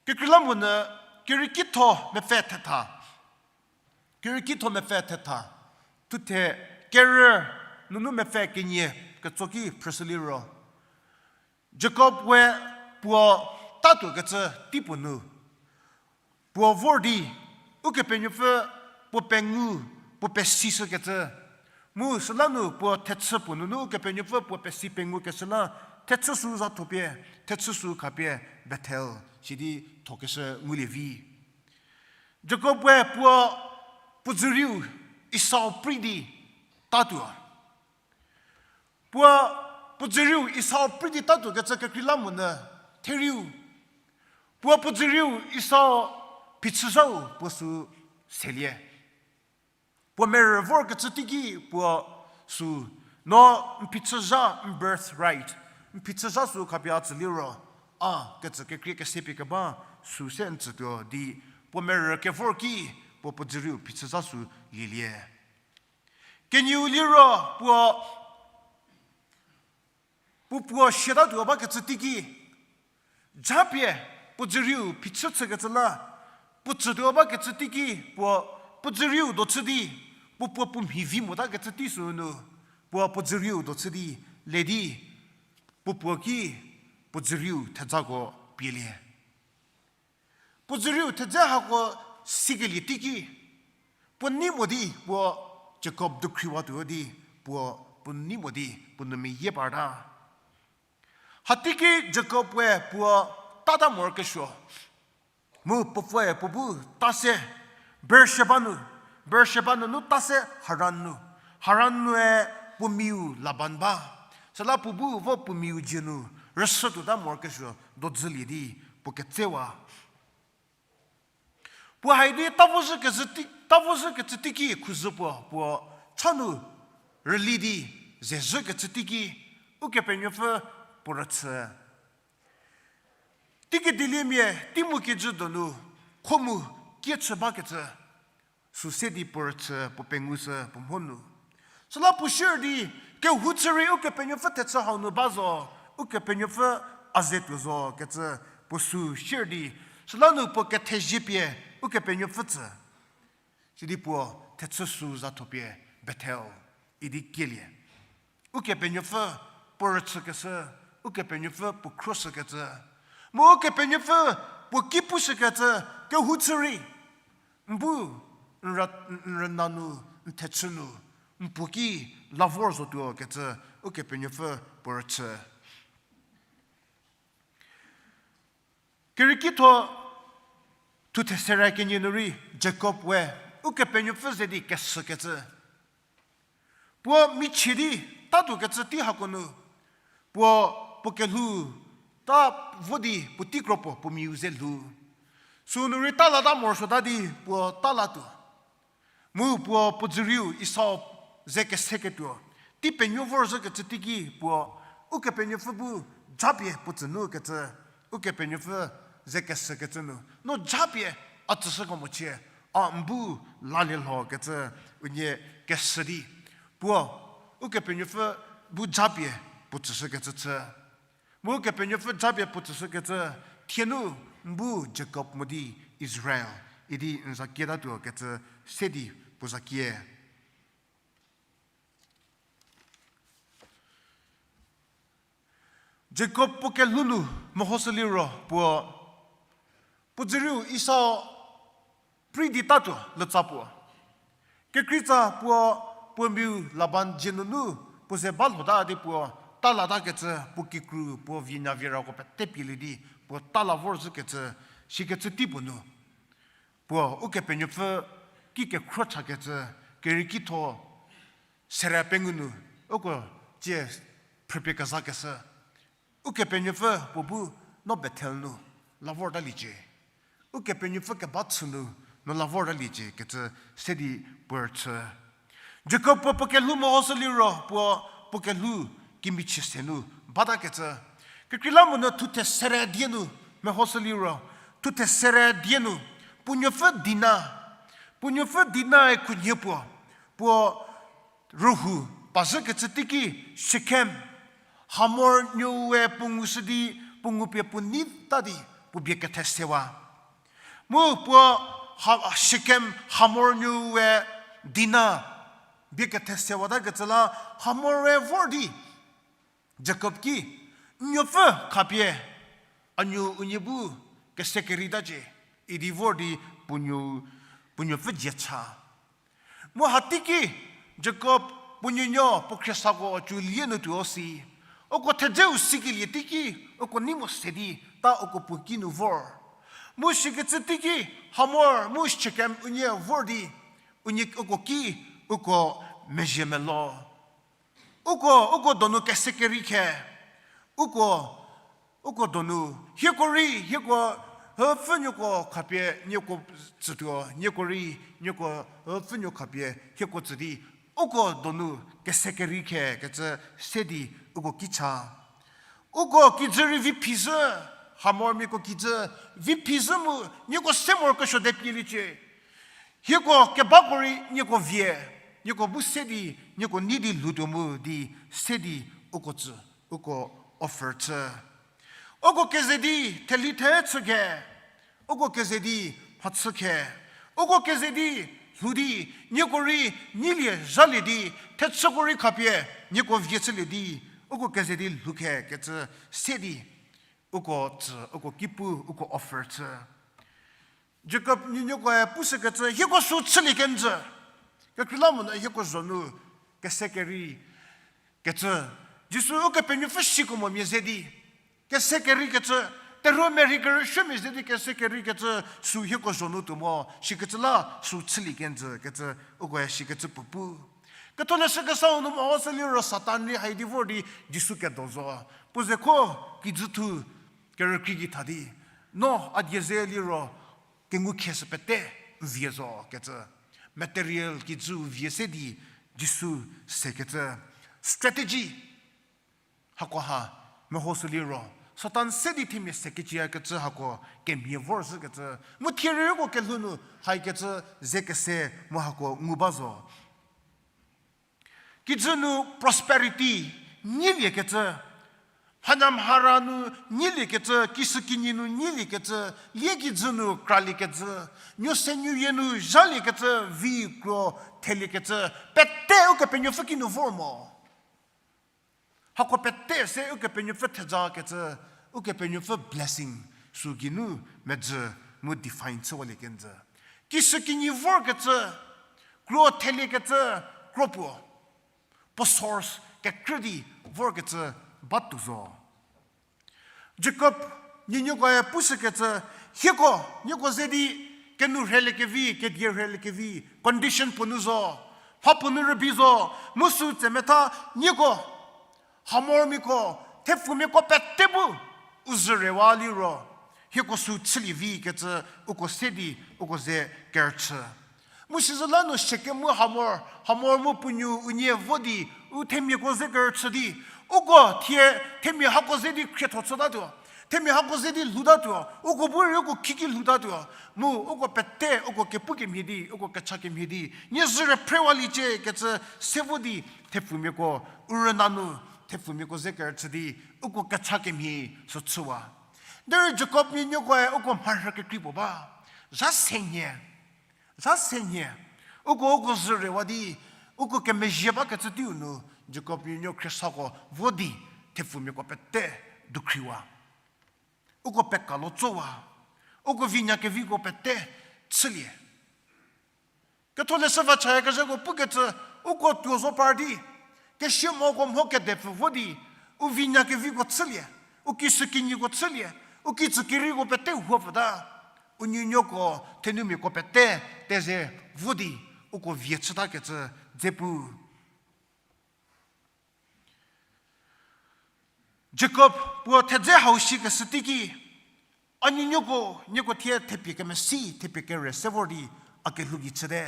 Kekreilamonyü Kerieki tho mepfü thetha. Kerieki tho mepfü thetha. Thuthe kerü nunu mepfü kenie ketso ki phrüshü liro, Jakob we puo tatuokecü teipuo nu puo vor di, Ukepenuopfü puo pengu, puo pesishükecü. Mu süla nu puo thechü puo nunu Ukepenuopfü puo pesi pengukeshü la, thechü sü za thopie, thechü sü khapie Bethel sidi thokeshü ngulie vi. Jakob we puo, puo dzürieu Esau prei di tatuo. Puo, puo dzürieu Esau prei di tatuokecü kekreilamonyü therieu, puo puo dzürieu Esau phichüzhau puo sü selie. Puo merü vorkecü teiki puo sü, no n phichüzha, n birthright, n phichüzha sü khapie a tsü liro, a ketsü kekrei kesepie keba sü se n tsütuo di, puo merü kevor ki puo puo dzürieu phichüzha sü lielie. Kenieu liro puo, puo puo siatatuo bakecü teiki, japie puo dzürieu phichü chükecü la, puo tsütuo bakecü teiki puo, puo dzürieu do chü di, puo puo puo mhi vi motakecü tei sünu, puo puo dzürieu do chü di, le di, puo puo ki, puo dzürieu thejako pielie. Puo dzürieu thedze hako sikelie teiki, puo nei mo di puo Jakob dukhriwatuo di, puo, puo nei mo di puo nou meyie parta. Hateiki Jakob we puo tata morokesuo, mu puo pfüe puo bu ta se Beersheba nu, Beersheba nunu ta se Haran nu, Haran nue puo miu Laban ba. Süla puo bu vo puo miu dzie nu rüshütuota morokesuo dodzülie di puo ketsewa. Puo hai di ta vozhükecü tei-, ta vozhükecü teiki khuzhü puo, puo cha nu rüli di ze zhükecü teiki, Ukepenuopfü puo rüchü. Teiki dieliemia tei mu kijü donu kho mu kie chü bakecü, sü se di puo rüchü puo pengushü puo mho nu. Süla puo sier di, kehou chü rei Ukepenuopfü thechü hau nu ba zo, Ukepenuopfü a ze tuo zo kecü puo sü sier di, süla nu puo kethezie pie Ukepenuopfü tsü. Sidi puo thechü sü za thopie Bethel idi kielie. Ukepenuopfü puo rüchükeshü, Ukepenuopfü puo khroshükecü, mu Ukepenuopfü puo ki pushükecü, kehou chü rei n bu n ra-, n rüna nu, n thechü nu, n puo ki la vor zotuo kecü, Ukepenuopfü puo rüchü. Kerieki tho thuthe sere kenie nu rei Jakob we Ukepenuopfü ze di kesükecü. Puo michie di tatuokecü tei hako nu, puo, puo kelhou ta vo di puotei kro puo puo miau ze lhou. Sünu rei ta lata morosuota di puo ta latuo. Mu puo puo dzürieu Esau ze keseketuo tei penuo vorzhükecü teiki puo Ukepenuopfü bu japie puo tsü nu kecü, Ukepenuopfü ze kesükecü nu, no japie a tsüshüko mochie, a n bu lalie lho kecü unie kesü di. Puo Ukepenuopfü bu japie puo tsüshükecü chü. Mu Ukepenuopfü japie puo tsüshükecü, thie nu n bu Jakob mo di Israel idi n za kietatuo kecü se di puo za kie. Jakob puo kelhou nu mehoshü liro puo, puo dzürieu Esau prei di tatuo lütsa puo. Kekreitsa puo, puo miau Laban dzie nunu puo ze ba lhota di puo ta latakecü, puo kikru puo vienya vierako pete pielie di puo ta la vorzhükecü, sikecü tei puo nu puo Ukepenuopfü ki kekhro chakecü, kerieki tho sere pengou nu uko tsie phrüpie kezakeshü. Ukepenuopfü puo bu no Bethel nu la vortaliecie. Ukepenuopfü keba chü nu no la vortaliecie kecü se di puo rüchü. Jakob puo puo kelhou mehoshü liro puo, puo kelhou kimichie se nu batakecü. Kekreilamonyü thuthe sere die nu mehoshü liro, thuthe sere die nu, puo nuopfü Dina, puo nuopfü Dinae khunhie puo, puo rühou pazhükecü teiki Shekem, Hamor nuoue puo ngushü di, puo ngupie puo nei ta di puo bie kethe sewa. Mu puo Ha-, Shekem Hamor nuoue Dina bie kethe sewatakecü la Hamor-e vor di Jakob ki, n nuopfü khapie a nuo unie bu kese kereitacie, idi vor di puo nuo, puo nuopfü dzie cha. Mu hateiki Jakob puo nuonuo puo khriesako cü lie nu tuo si. Uko thedzeu sikelie teiki, uko nei mo se di ta uko puo ki nu vor. Mu sikecü teiki Hamor mu Shekem unie vor di, unie uko ki, uko mezhie melo. Uko, uko donu kese kerei khe. Uko, uko donu, hieko rei, hieko, hüpfünuoko khapie nieko tsütuo, nieko rei, nieko, hüpfünuo khapie hieko tsü di, uko donu kese kerei khe kecü se di uko ki cha. Uko kijü rei vi phizhü, Hamormiako kijü vi phizhü mu, nieko se morokesuo de pieliecie. Hieko kebako rei nieko vie, nieko bu se di, nieko nei di lhoutuo mu di se di uko tsü, uko offer chü. Uko keze di theli the chü khe, uko keze di mhachü khe, uko keze di lhou di, nieko rei neilie zhalie di, thechüko rei khapie nieko vie chülie di, uko keze di lhou khe kecü se di uko tsü, uko ki pu, uko offer chü. Jakob nuonuokoe pushükecü, hieko sü chülie kenjü. Kekreilamonyü hieko zho nu kese kerei kecü. Jisu Ukepenuopfü siko mo mia ze di kese kerei kecü, terhuo merhei kerüsuomia ze di kese kerei kecü, sü hieko zho nu tuo mo, sikecü la sü chülie kenjü kecü, ukoe sikecü puo pu. Ketholeshü Kesau nu mehoshü liro Satan rei hai di vor di Jisu kedo zo. Puo ze kho kijü thu kerükrie gei tha di, no a die ze liro kengu kheshü pete vie zo kecü. Material kijüu vie se di Jisu sekecü. Strategy hako ha mehoshü liro, Satan se di themia sekecüyakecü hako kemhie vorzhükecü. Mu thie rei uko kelhou nu haikecü ze kese mu hako ngu ba zo. Kijü nu prosperity nyieliekecü, mhanyamhara nu nyieliekecü, kishükinyi nu nyieliekecü, lie kijü nu kraliekecü, nuo se nuoyie nu zhaliekecü, vi kro theliekecü, pete Ukepenuopfü kinu vor mo. Hako pete se Ukepenuopfü thejakecü, Ukepenuopfü blessing sü geinu medzü mu define chüwalie kenjü. Kishükinyi vorkecü, kro theliekecü, kro puo, puo source kekrü di vorkecü batuo zo. Jakob nuonuokoe pushükecü, hieko, nieko ze di kenu rheliekevi, kedie rheliekevi condition puo nu zo, mha puo nu rübei zo, mu sü tsemetha nieko, Hamormiako, thepfumiako pete bu u zhü rewa liro, hieko sü chülie vi kecü uko se di uko ze kerüchü. Mu sizü la nu Shekem mu Hamor, Hamor mu puo nuo unie vo di u themiako ze kerüchü di, uko thie themia hako ze di khrietho chütatuo, themia hako ze di lhoutatuo, uko bu rei uko khiki lhoutatuo, mu uko pete uko kepu kemhie di, uko kecha kemhie di nie zhü rüphrewaliecie kecü se vo di thepfumiako u rüna nu thepfumiako ze kerüchü di uko kecha kemhie sü chüwa. Derei Jakob nuonuokoe uko mharhü kekrei puo ba. Zha se nhie, zha se nhie, uko uko zhü rewa di, uko kemezhie bakecü teiu nu, Jakob nuonuo khriesako vo di thepfumiako pete dukhriwa. Uko pekalo tsowa, uko vinyakeviko pete chülie. Ketholeshü va chayakezhako pukecü, uko tuo zo par di, kesia moko mho kedepfü vo di, u vinyakeviko chülie, u kishükinyiko chülie, u kitsükeriko pete huopfüta, u nuonuoko thenumiako pete teze vo di, uko vie chütakecü dze pu. Jakob puo thedze hau shikeshü teiki, a nuonuoko, nieko thie thepie kemesi, thepie kere se vor di a kelhou gei chüte.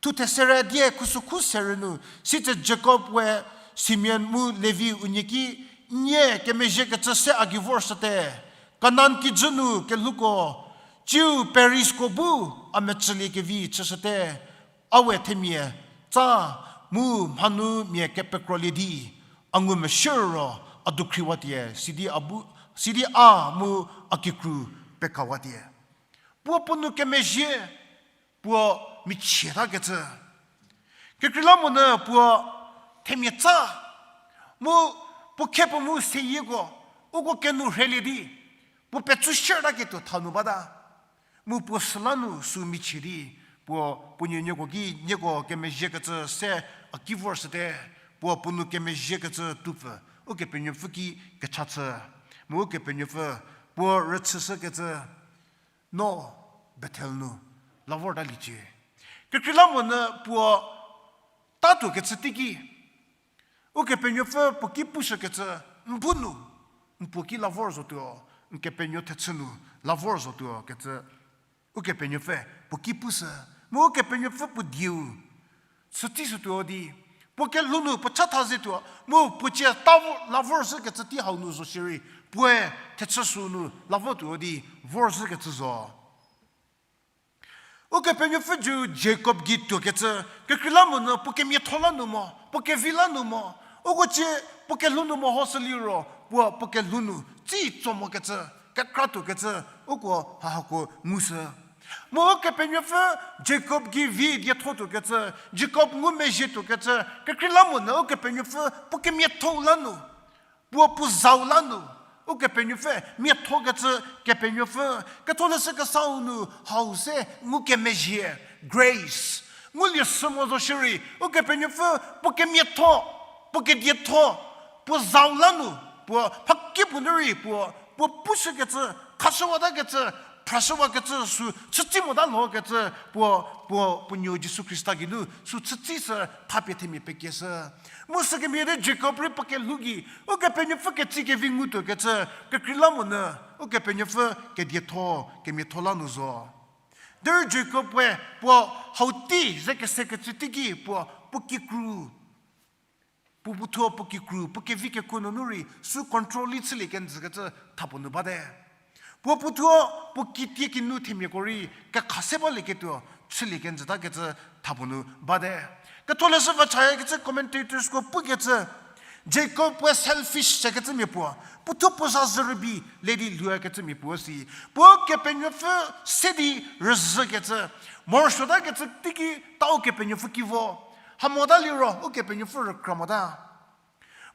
Thuthesere die khusükhu serü nu, sitse Jakob we Simeon mu Levi unie ki, nie kemezhiekecü se a gei vorshüte. Kanan kijü nu kelhouko, tsiu Perizko bu a mecüliekevi chüshüte. A we themia tsa mu mhanu mia kepekrolie di, a ngumeshü ro a dukhriwatie, sidi a bu, sidi a mu a kikru pekawatie. Puo puo nou kemezhie, puo michietakecü. Kekreilamonyü puo themia tsa, mu puo khe puo mu seyieko, uko kenu rhelie di, puo petsu shiertaketuo tha nu bata. Mu puo süla nu sü michie di, puo puo nuonuoko ki nieko kemezhiekecü se a ki vorshüte, puo puo nou kemezhiekecü tupfü, Ukepenuopfü ki kecha chü. Mu Ukepenuopfü puo rüchüshükecü, no Bethel nu la vortaliecie. Kekreilamonyü puo tatuokecü teiki, Ukepenuopfü puo ki pushükecü, n bu nu, n puo ki la vor zotuo, n kepenuo thechü nu la vor zotuo kecü, Ukepenuopfü puo ki pushü, mu Ukepenuopfü puo dieu chütishütuo di, puo kelhou nu puo chatha zetuo, mu puo cie ta vo, la vorzhükecü tei hau nu zo shierei, puoe thechü sü nu la votuo di vorzhükecü zo. Ukepenuopfü jü Jakob gei tuokecü, kekreilamonyü puo kemiatho la nu mo, puo kevi la nu mo, uko cie puo kelhou nu mehoshü liro, puo puo kelhou nu tsi tso mokecü, kekratuokecü, uko hahako ngushü. Mu Ukepenuopfü Jakob gei vi dietho tuokecü, Jakob ngumezhie tuokecü, kekreilamonyü Ukepenuopfü puo kemiatho la nu, puo puo zau la nu, Ukepenuopfü miathokecü Kepenuopfü, ketholeshü kesau nu hau se ngukemezhie, grace. Ngulie sü mo zo shierei, Ukepenuopfü puo kemiatho, puo kedietho, puo zau la nu, puo mhakipuo nu rei puo, puo pushükecü, khashüwatakecü, phrashüwakecü sü chütsi mota lhokecü puo, puo, puo nuo Jisu Khrista geinu sü chütsi sü thapie themia pekieshü. Mu sükemhie di Jakob rei puo kelhou gei, Ukepenuopfü ketsi kevi ngutuokecü, kekreilamonyü, Ukepenuopfü kedietho, kemiatho la nu zo. Derei Jakob-e puo hau tei ze kesekecü teiki puo, puo kikru, puo puothuo puo kikru, puo kevi kekuo nunu rei, sü control-i chülie kenjükecü thapuo nu bate. Puo puothuo puo kitie kinu themiako rei, kekha se balieketuo, chülie kenjütakecü thapuo nu bate. Ketholeshü va chayakecü commentatorsko pukecü, Jakob-e selfish shikecü mia puo, puothuo puo za zhü rübei le di lhoukecü mia puo si. Puo Ukepenuopfü se di rüzhükecü, morosuotakecü teiki ta Ukepenuopfü ki vo. Hamota liro Ukepenuopfü rükra mota.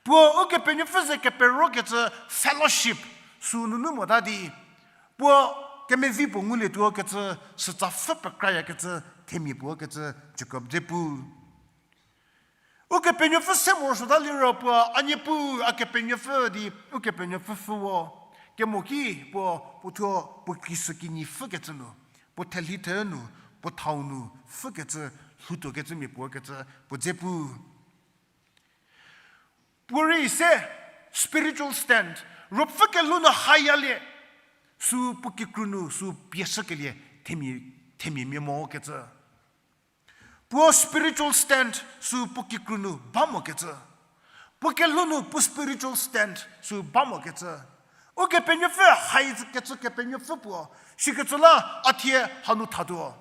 Puo Ukepenuopfü ze keperokecü fellowship sü nunu mota di, puo kemevi puo ngulietuokecü, sütsa pfhü pekrayakecü themia puo kecü Jakob dze pu. Ukepenuopfü se morosuota liro puo, a Niepuu, a Kepenuopfü di Ukepenuopfü pfhü vo. Kemo ki puo, puothuo puo kishükinyi pfhükecü nu, puo thelhi the nu, puo thau nu pfhükecü, lhoutuokecü mia puo kecü puo dze pu. Puo rei se spiritual stand, ruopfü kelhou nu hayalie, sü puo kikru nu sü pieshükelie themia, themia mia mokecü. Puo spiritual stand sü puo kikru nu ba mokecü. Puo kelhou nu puo spiritual stand sü ba mokecü. Ukepenuopfü haikecü Kepenuopfü puo, sikecü la a thie hanu thatuo.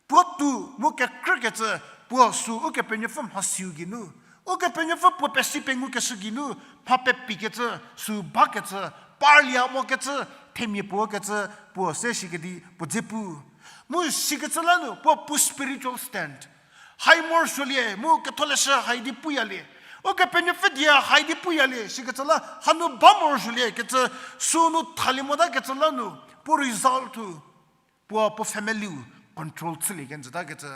Puo tou mu kekrükecü, puo sü Ukepenuopfü mhasiu geinu, Ukepenuopfü puo pesi pengukeshü geinu, mha pepikecü, sü bakecü, parlia mokecü, themia puo kecü, puo se sikedi puo dze pu. Mu sikecü la nu puo puo spiritual stand, hai morosuolie, mu ketholeshü hai di puyalie, Ukepenuopfü die hai di puyalie, sikecü la hanu ba morosuolie kecü, sünu thalie motakecü la nu, puo result-u, puo, puo family-u control chülie kenjütakecü.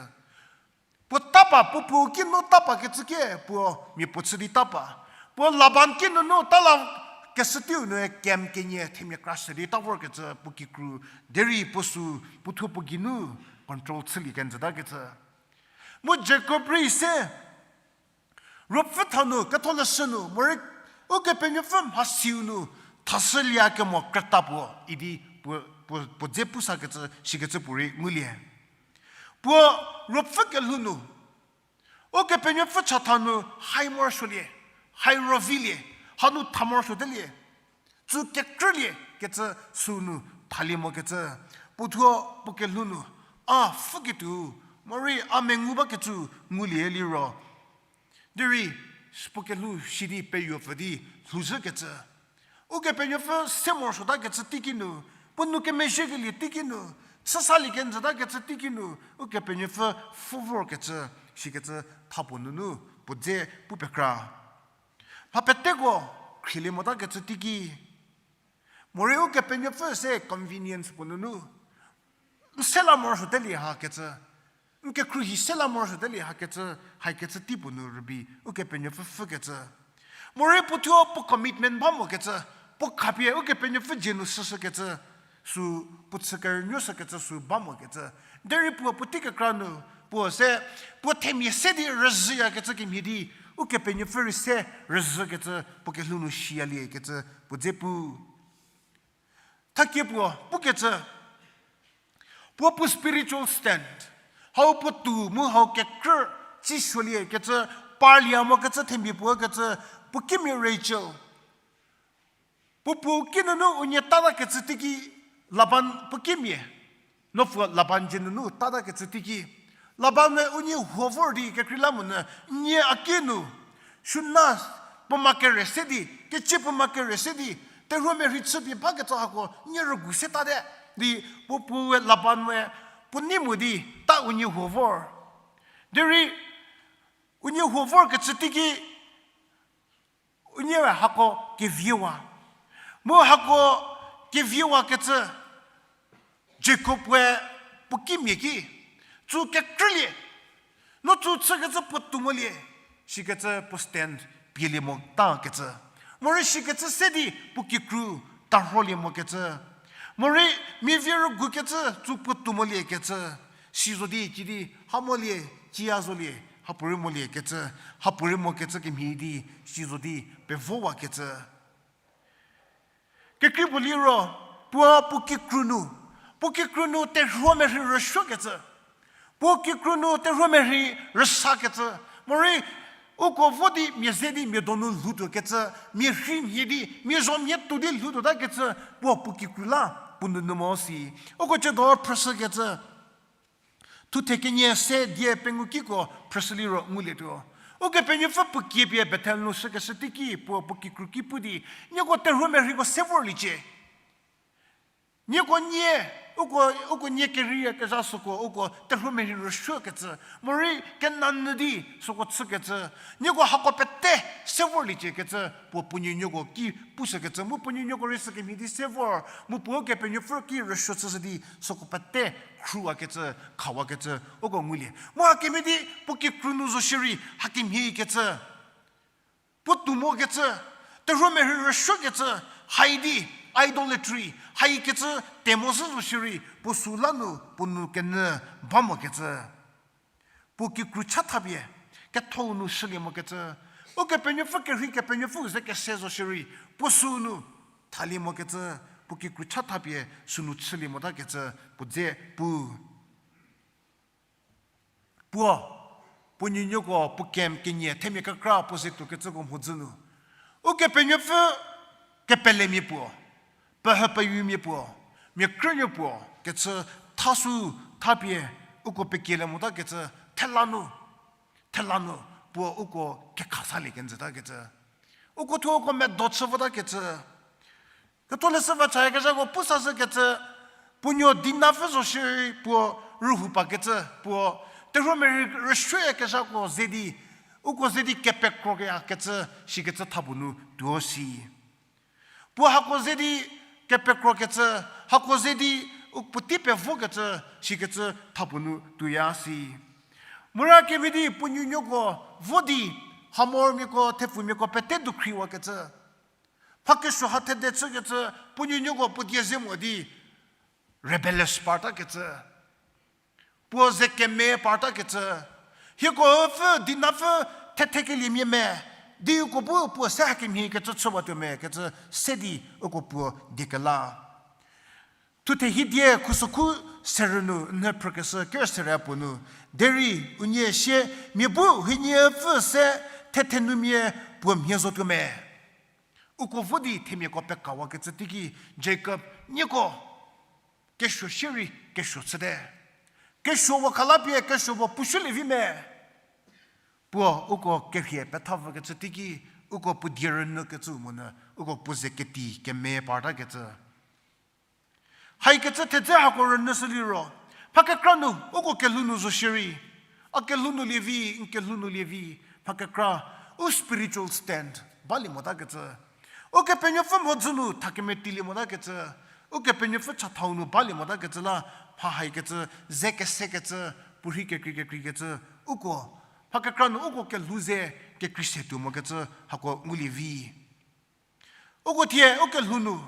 Puo tapa, puo puo kinu tapakecü kie, puo mia puo chü di tapa. Puo Laban kinunu ta la keshü teiu nu kem kenie themia kra shü di ta vorkecü puo kikru, derei puo sü, puothuo puo geinu control chülie kenjütakecü. Mu Jakob rei se, ruopfü tha nu, ketholeshü nu, morei Ukepenuopfü mhasiu nu, thashülie kemo krüta puo idi puo, puo, puo dze pusakecü, sikecü puorei ngulie. Puo ruopfü kelhou nu, Ukepenuopfü chatha nu hai morosuolie, hai rovilie, hanu tha morosuotelie, tsü kekrülie kecü sünu thalie mokecü, puothuo puo kelhou nu, a pfhüketuo, morei a mengu bakecü ngulie liro, derei puo kelhou si di peyuopfü di lhouzhükecü. Ukepenuopfü se morosuotakecü teiki nu, puo nou kemezhiekelie teiki nu, chüsalie kenjütakecü teiki nu, Ukepenuopfü pfhü vorkecü, sikecü thapuo nunu, puo dze pu pekra. Mha peteko, khrielie motakecü teiki. Morei Ukepenuopfü se convenience puo nunu, n se la morosuotelie hakecü, n kekhruohi se la morosuotelie hakecü, haikecü tei puo nu rübei Ukepenuopfü pfhükecü. Morei puothuo puo commitment ba mokecü, puo khapie Ukepenuopfü dzie nu shüshükecü, sü puo chü kerünuoshükecü sü ba mokecü. Derei puo puotei kekra nu, puo se, puo themia se di rüzhüyakecü kemhie di, Ukepenuopfü rei se rüzhükecü puo kelhou nu shiyaliekecü puo dze pu. Thakie puo pukecü, puo puo spiritual stand, hau puo tou mu hau kekrü, tsisuoliekecü, parlia mokecü themia puo kecü, puo kimia Rachel. Puo puo kinunu unie tatakecü teiki, Laban puo kimia, nopfü Laban dzie nunu tatakecü teiki, Laban-e unie huo vor di kekreilamonyü, nie a ki nu, suna puo ma kere se di, kecie puo ma kere se di, terhuo merhei chüpie bakecü hako nie rügu se tate, di puo puoe Laban-e puo nei mo di ta unie huo vor. Derei unie huo vorkecü teiki, unie hako keviewa. Mu hako keviewakecü Jakob-e puo kimia ki, tsü kekrülie, no tsü chükecü puo tou molie, sikecü puo stand pielie motakecü. Morei sikecü se di puo kikru tarholie mokecü. Morei mia vie rügukecü, tsü puotou moliekecü, si zo di, ci di, ha molie, ciya zolie, hapuorei moliekecü, hapuorei mokecü kemhie di, si zo di, pevowakecü. Kekrei puo liro, puo puo kikru nu, puo kikru nu terhuomerhei rüsuokecü. Puo kikru nu terhuomerhei rüsakecü. Morei, uko vo di mia ze di mia donu lhoutuokecü, mia rhei mhie di, mia zho mhie tuo di lhoutuotakecü, puo puo kikru la, puo nunu mo si. Uko ciedo phrüshükecü. Thuthe kenie se die pengou kiko phrüshü liro ngulietuo. Ukepenuopfü puo kie pie Bethel nu shükeshü teiki puo puo kikru ki pu di, nieko terhuomerheiko se vorliecie. Nieko nie, uko, uko nie keriyakezha süko, uko terhuomerhei rüsuokecü, morei kenanyü di süko chükecü, nieko hako pete se vorliecie kecü, puo puo nuonuoko ki pushükecü, mu puo nuonuoko rei sükemhie di se vor, mu puo Ukepenuopfü ki rüsuo chüshü di süko pete khruwakecü, khawakecü, uko ngulie. Mu hakemhie di puo kikru nu zo shierei, hakemhie kecü. Puo tou mokecü, terhuomerhei rüsuokecü, hai di, idolatry, haikecü, temo zhü zo shierei, puo süla nu, puo nou kenyü ba mokecü. Puo kikru cha thapie, kethou nu shülie mokecü. Ukepenuopfü kerhei Kepenuopfüu ze kese zo shierei, puo sünu, thalie mokecü, puo kikru cha thapie, sünu chülie motakecü, puo dze pu. Puo, puo nuonuoko, puo camp kenie, themia kekra puo ze tuokecüko mhodzü nu. Ukepenuopfü kepelemia puo, pehü peyumia puo, mia krünuo puo, kecü thasü thapie, uko pekielie motakecü, thela nu, thela nu, puo uko kekha salie kenjütakecü. Uko thuo uko medo chü votakecü. Ketholeshü va chayakezhako pu sashükecü, puo nuo dinapfü zo shierei puo rühou pakecü, puo terhuomerhei rüsuoyakezhako ze di, uko ze di kepekro keyakecü, shikecü thapuo nu tuo si. Puo hako ze di kepekrokecü, hako ze di u puotei pevokecü, shikecü thapuo nu tuoya si. Mura kemhie di puo nuonuoko vo di, hamormiako, thepfumiako pete dukhriwakecü. Mha kesuo ha thede chükecü, puo nuonuoko puo die ze mo di, rebellious partakecü. Puo ze keme partakecü. Hieko pfü, dinapfü, thethekeliemia me. Di uko bu puo se hakemhie kecü chüwatuo me kecü se di uko puo die kela. Thuthe hiedie khusokhu serü nu nhie phrükeshü ker serü puo nu. Derei unie sie mia bu hienie pfü se thethenumia puo mhie zotuo me. Uko vo di themiako pekawakecü teiki Jakob nieko kesuo shierei kesuo chüte. Kesuo wakhalapie kesuo puo pushülie vi me. Puo uko kerhie petha vükecü teiki uko puo die rünyükecü monyü uko puo ze keti keme partakecü. Haikecü thedze hako rünyüshü liro, mha kekra nu uko kelhou nu zo shierei, a kelhou nu lie vi, n kelhou nu lie vi, mha kekra, u spiritual stand balie motakecü. Ukepenuopfü mhodzü nu thakemetilie motakecü. Ukepenuopfü chathau nu balie motakecü la, mha haikecü, ze kesekecü, puorhi kekrei kekreikecü, uko, mha kekra nu uko kelhou ze kekrei se tuo mokecü hako ngulie vi. Uko thie, ukelhou nu,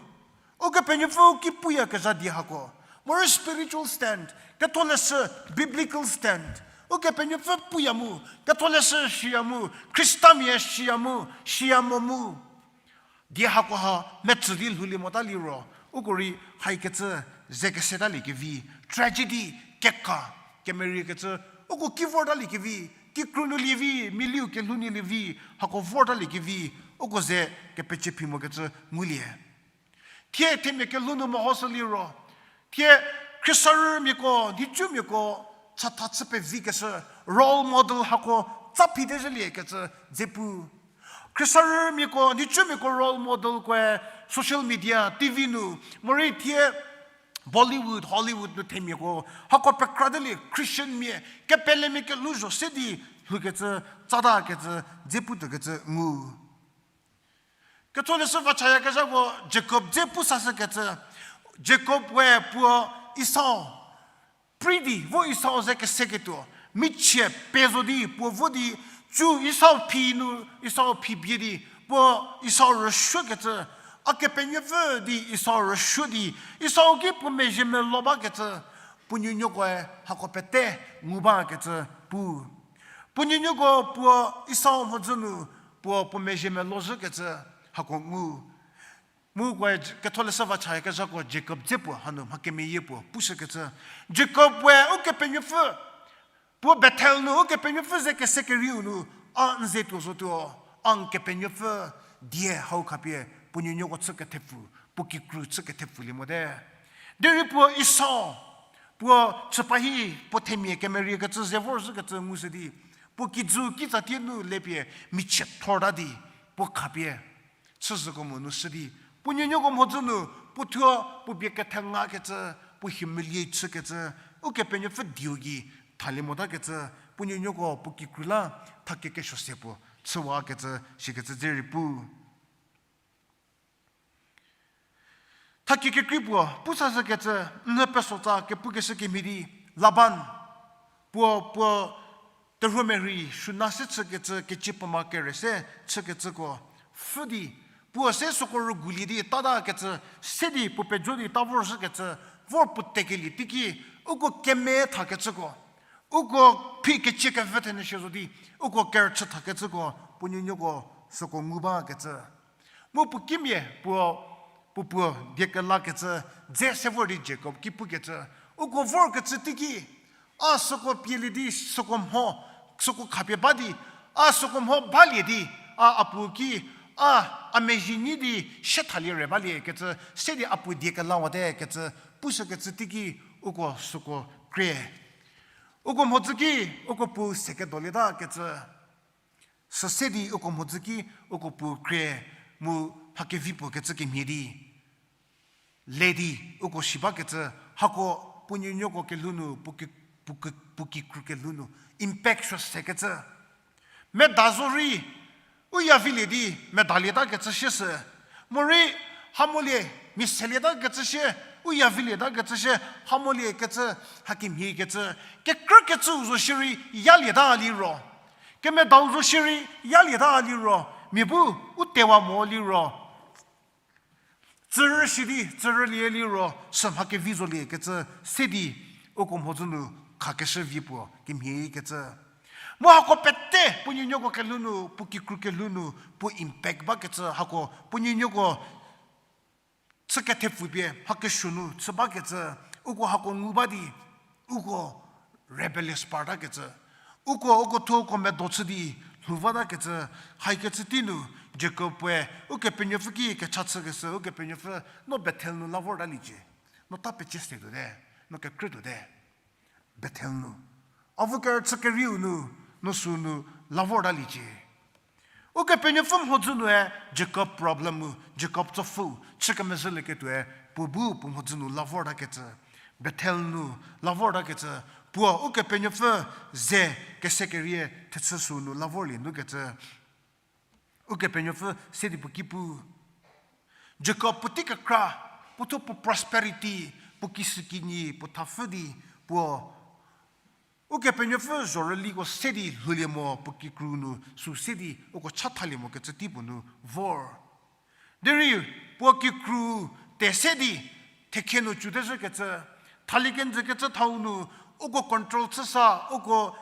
Ukepenuopfü u ki puyakezha die hako. Morei spiritual stand, ketholeshü, biblical stand. Ukepenuopfü puya mu, ketholeshü shiya mu, Khristamia shiya mu, shiya mo mu. Die hako ha metsü di lhoulie mota liro, uko rei haikecü ze kesetaliekevi, tragedy, keka, kemeriekecü, uko ki vortaliekevi, kikru nu lievi, miliu kelhou nu lievi, hako vortaliekevi, uko ze kepecie phi mokecü ngulie. Thie themia kelhou nu mehoshü liro, thie khriesarümiako, nhicumiako, chatha chü pevikeshü, role model hako tsa phitezhüliekecü dze pu. Khriesarümiako, nhicumiako role modelkoe social media, T V nu, morei thie Bollywood, Hollywood nu themiako, hako pekratelie Christianmia, kepelemia kelhouzho se di lhoukecü, tsatakecü, dze putuokecü ngu. Ketholeshü vachayakezhako Jakob dze pu sashükecü, Jakob we puo Esau, pri di vo Esau ze keseketuo, michie pezo di puo vo di, cü Esau phi nu, Esau phi bie di, puo Esau rüsuokecü, A kepenuopfü di Esau rüsuo di, Esau ki puo mezhie melo bakecü, puo nuonuokoe hako pete ngu bakecü pu. Puo nuonuoko puo Esau mhodzü nu puo puo mezhie melo zhükecü hako ngu. Mu ukoe J-, Ketholeshü va chayakezhako Jacob dze puo hanu mha kemeyie puo pushükecü. Jacob we Ukepenuopfü, puo Bethel nu Ukepenuopfü ze kese kerieu nu, a n ze tuo zotuo, a n kepenuopfü die hau khapie puo nuonuoko chü kethepfu, puo kikru chü kethepfulie mote. Derei puo Esau, puo chüpahi, puo themia kemeriekecü ze vorzhükecü ngushü di, puo kijü kitsatie nu lepie michie thorta di, puo khapie chüzhüko mo nu shü di, puo nuonuoko mhodzü nu, puo thuo, puo bie kethengakecü, puo humiliate chükecü, Ukepenuopfü dieu gei thalie motakecü, puo nuonuoko puo kikru la thakie kesuo se puo chüwakecü, shikecü dze rei pu. Thakie kekrei puo, pu sashükecü, n nyü pesotsa kepukeshü kemhie di, Laban, puo, puo, terhuomerei, suna se chükecü, kecie puoma kere se chükecüko, pfhü di, puo se süko rügulie di, tatakecü, se di, puo pejo di, ta vorzhükecü, vor puo tekelie teiki, uko keme thakecüko, uko phi kecie kevü thenu shie zo di, uko kerüchü thakecüko, puo nuonuoko süko ngu bakecü. Mu puo kimia puo, puo puo die kelakecü, dze se vor di Jacob ki pukecü, uko vorkecü teiki, a süko pielie di, süko mho, süko khapie ba di, a süko mho balie di, a a puo ki, a, a mezhie nyi di, sie thalie re baliekecü, se di a puo die kelawate kecü, pushükecü teiki, uko süko krie. Uko mhodzü ki, uko puo se kedolietakecü. Süse di uko mhodzü ki, uko puo krie mu mha kevi puo kecü kemhie di le di, uko si bakecü, hako puo nuonuoko kelhou nu, puo ki-, puo ki-, puo kikru kelhou nu, impact suo sekecü. Meda zo rei, u ya vilie di, medalietakecü shie sü. Morei, ha molie, mia selietakecü shie, u ya vilietakecü shie, ha moliekecü, hakemhiekecü. Kekrükecüu zo shierei, yalieta liro. Kemedau zo shierei, yalieta liro. Mia bu, u tewa mo liro. Tsürü shi di, tsürülie liro, sü mha kevi zoliekecü, se di, uko mhodzü nu khakeshü vi puo, kemhiekecü. Mu hako pete, puo nuonuoko kelhou nu, puo kikru kelhou nu, puo impact bakecü, hako, puo nuonuoko chü kethepfupie, mha kesuo nu, chü bakecü, uko hako ngu ba di, uko rebellious partakecü. Uko, uko thuo uko medo chü di, lhou vatakecü, haikecü tei nu, Jacob-e, Ukepenuopfü ki kecha chükeshü, Ukepenuopfü, no Bethel nu la vortaliecie. No ta pecie se tuote, no kekrü tuote. Bethel nu. Avu kerüchü kerieu nu, no sünu la vortaliecie. Ukepenuopfü mhodzü nue Jacob problem-u, Jacob tsopfü, chü kemezhülieketuoe, puo bu puo mhodzü nu la vortakecü. Bethel nu la vortakecü, puo Ukepenuopfü ze kese kerie thechü sünu la vorlie nukecü. Ukepenuopfü se di puo ki pu. Jacob puotei kekra, puo thuo puo prosperity, puo kishükinyi, puo thapfü di, puo Ukepenuopfü zhorüliko se di lhoulie mo puo kikru nu sü se di uko chathalie mokecü tei puo nu vor. Derei puo kikru te se di thekhe nu cütezhükecü, thalie kenjü kecü thau nu uko control chü sa, uko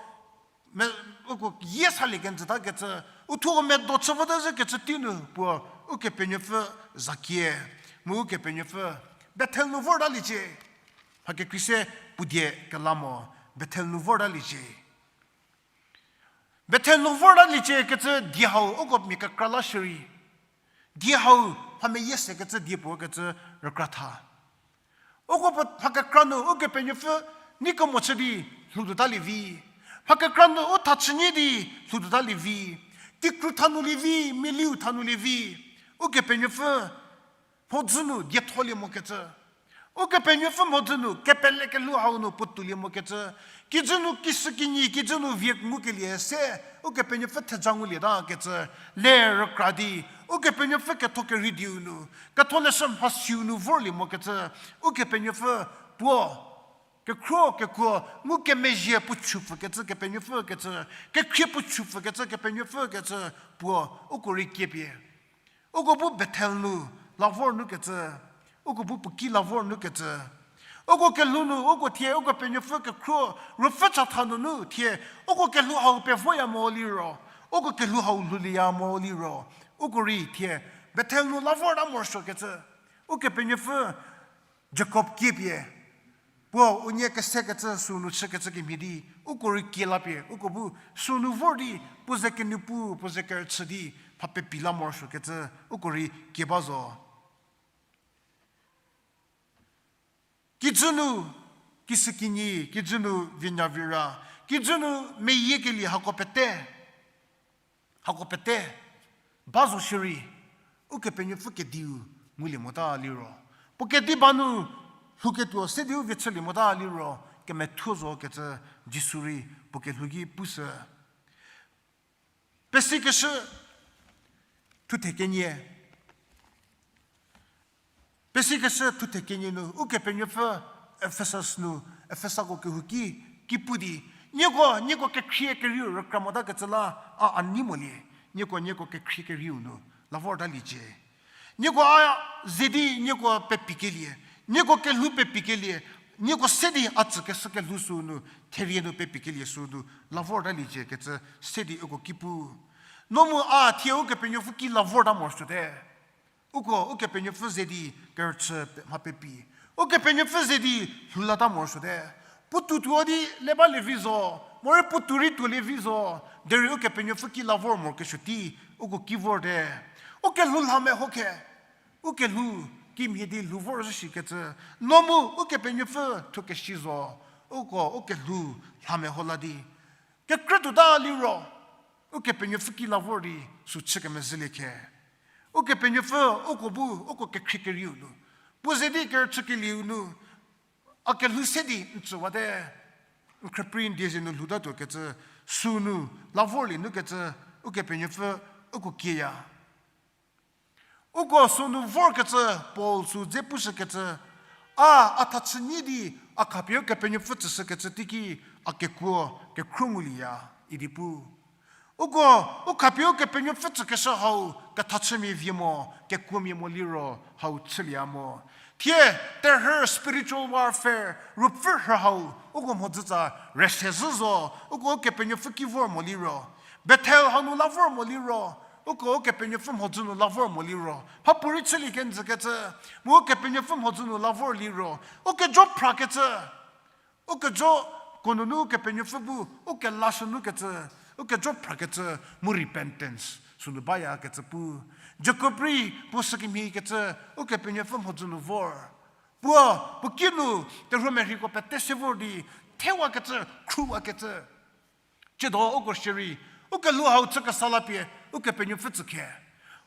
me-, uko yie salie kenjütakecü, uthuo medo chü votezhükecü tei nu puo Ukepenuopfü zakie, mu Ukepenuopfü Bethel nu vortaliecie. Mha kekrei se puo die kela mo, Bethel nu vortaliecie. Bethel nu vortaliecie kecü die hau uko mia kekra la shierei, die hau mha meyie sekecü die puo kecü rükra tha. Uko puo mha kekra nu Ukepenuopfü nei kemo chü di lhoutuotalie vi. Mha kekra nu u thachünyi di lhoutuotalie vi. Kikru thanulie vi, mialiu thanulie vi. Ukepenuopfü mhodzü nu dietholie mokecü. Ukepenuopfü mhodzü nu kepele kelhou hau nu puotoulie mokecü. Kijü nu kishükinyi, kijü nu vie ngukelie se, Ukepenuopfü theja ngulietakecü, le rükra di, Ukepenuopfü ketho keridiu nu, ketholeshü mhasiu nu vorlie mokecü, Ukepenuopfü puo, kekhruo kekuo, ngukemezhie puo chüpfükecü Kepenuopfü kecü, kekhrie puo chüpfükecü Kepenuopfü kecü, puo, uko rei kiepie. Uko bu Bethel nu la vor nukecü, uko bu puo ki la vor nukecü. Uko kelhou nu, uko thie, Ukepenuopfü kekhruo, ruopfü chatha nunu thie, uko kelhou hau pevoya mo liro, uko kelhou hau lhoulieya mo liro, uko rei thie, Bethel nu la vorta morosuokecü, Ukepenuopfü Jakob kiepie, puo unie kesekecü sünu chükecü kemhie di, uko rei kie lapie, uko bu sünu vor di, puo ze kenupu, puo ze kerüchü di, pha pepi la morosuokecü, uko rei kie ba zo. Kijü nu, kisükinyi, kijü nu vienya vira, kijü nu meyiekelie hako pete, hako pete, ba zo shierei, Ukepenuopfü kediu ngulie mota liro. Puo kedi ba nu, lhouketuo se di u vie chülie mota liro, kemethuo zo kecü Jisu rei puo kelhou ki pushü. Pesikeshü thuthe kenie. Pesikeshü thuthe kenie nu, Ukepenuopfü Efesas nu, Efesako kehouki, ki pu di, nieko, nieko kekhrie kerieu rükra motakecü la, a, a nei molie, nieko, nieko kekhrie kerieu nu, la vortaliecie. Nieko a ze di nieko pepikelie, nieko kelhou pepikelie, nieko se di a tsükeshü kelhou sünu, therie nu pepikelie sünu, la vortaliecie kecü se di uko ki pu. No mu a thie Ukepenuopfü ki la vorta morosuote. Uko, Ukepenuopfü ze di kerüchü pe-, mha pepi. Ukepenuopfü ze di lhoulata morosuote. Puotou tuo di le balie vi zo, morei puotou rei tuolie vi zo, derei Ukepenuopfü ki la vor morokesuo tei, uko ki vorte. Ukelhou lha meho khe, ukelhou kimhie di lhou vor zhü shikecü, no mu Ukepenuopfü thuokesi zo, uko ukelhou lha meho la di. Kekrütuota liro, Ukepenuopfü ki la vor di sü chü kemezhülie khe. Ukepenuopfü uko bu, uko kekhrie kerieu nu, puo ze di kerüchükelieu nu, a kelhou se di n tsüwate, n khrüprei n die ze nu lhoutatuo kecü, sünu, la vorlie nukecü, Ukepenuopfü uko kieya. Uko sünu vorkecü, Paul sü dze pushükecü, a, a thachü nyi di, a khapie Ukepenuopfü tsüshükecü teiki, a kekuo, kekhruo ngulieya, idi pu. Uko, u khapie Ukepenuopfü tsükeshü hau, kethachümia vie mo, kekuomia mo liro, hau chülieya mo. Thie, terhü spiritual warfare, ruopfü rhü hau, uko mhodzütsa, rüse zhü zo, uko Ukepenuopfü ki vor mo liro. Bethel hau nu la vor mo liro, uko Ukepenuopfü mhodzü nu la vor mo liro. Mhapuorei chülie kenjükecü, mu Ukepenuopfü mhodzü nu la vor liro. Ukejo phrakecü, ukejo ko nunu Ukepenuopfü bu, ukelashü nukecü, ukejo phrakecü, mu repentance, sünu bayakecü pu. Jakob rei, puo sükemhiekecü, Ukepenuopfü mhodzü nu vor. Puo, puo kinu, terhuomerheiko pete se vor di, thewakecü, khruwakecü. Tsiedo uko shierei, ukelhou hau chü kesa lapie, Ukepenuopfü tsükhe.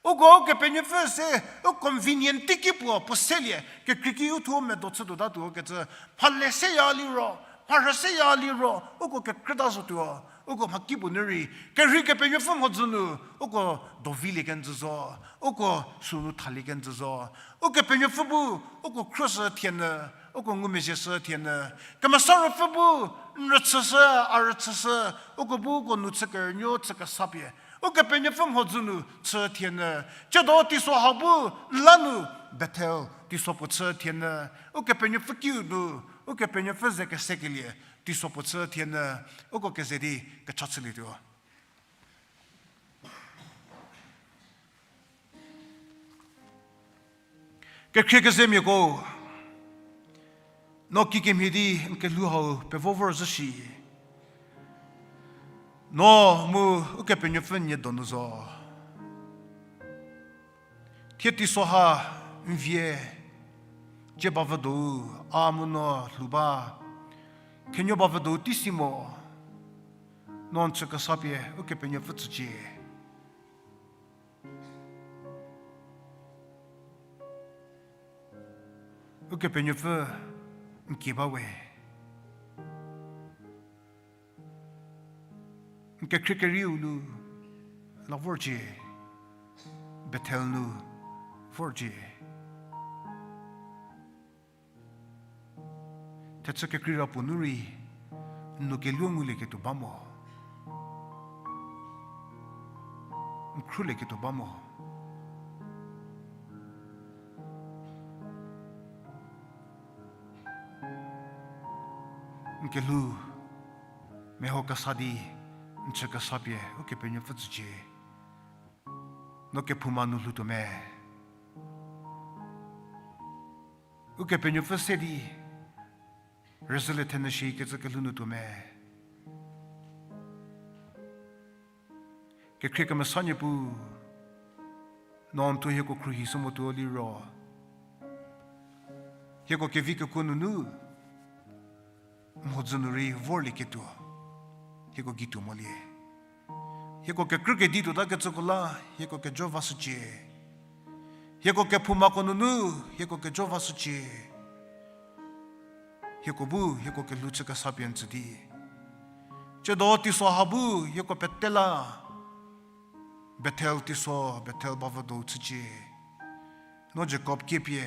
Uko Ukepenuopfü se, u convenient teiki puo, puo selie, kekreiki uthuo medo chütuotatuo kecü, mhale seya liro, mharhü seya liro, uko kekrüta zotuo, uko mhakipuo nu rei, kerhei Kepenuopfü mhodzü nu, uko dovilie kenjü zo, uko sünu thalie kenjü zo. Ukepenuopfü bu, uko khruoshü thienyü, uko ngumezhieshü thienyü. Kemesa Ruopfü bu, n rüchüshü, a rüchüshü, uko bu uko nu chü kerünuo chü kesa pie. Ukepenuopfü mhodzü nu chü thienyü. Tsiedo teiso ha bu, n la nu, Bethel, teiso puo chü thienyü. Ukepenuopfü kiu nu, Ukepenuopfü ze kesekelie, teiso puo chü thienyü. Uko keze di, kecha chülietuo. Kekhrie kezemiako, no kikemhie di n kelhou hau pevo vor zhü shi. No mu Ukepenuopfü nie donu zo. Thie teiso ha n vie, cie bavüdo-u, a mu no lhou ba, khenuo bavüdo-u teisi mo, no n chü kesa pie Ukepenuopfü tsücie. Ukepenuopfü n kie ba we. N kekhrie kerieu nu la vorcie, Bethel nu vorcie. Thechü kekreira puo nu rei, n nou keluo ngulieketuo ba mo. N khrulieketuo ba mo. kelhou, meho kesa di, n chü kesa pie Ukepenuopfü tsücie. No kephouma nu lhoutuo me. Ukepenuopfü se di, rüzhülie thenyü shi kecü kelhou nu tuo me. Kekhrie kemesa Niepuu, no n thuo hieko khruohi shü motuo liro, hieko kevi kekuo nunu, mhodzü nu rei vorlieketuo, hieko gei tuo molie. Hieko kekrü kedi tuota kecüko la, hieko kejo vashücie. Hieko kephoumako nunu, hieko kejo vashücie. Hieko bu, hieko kelhou chü kesa pie n tsü di, tsiedo teiso ha bu, hieko pete la, Bethel teiso, Bethel bavüdo chücie. No Jakob kiepie,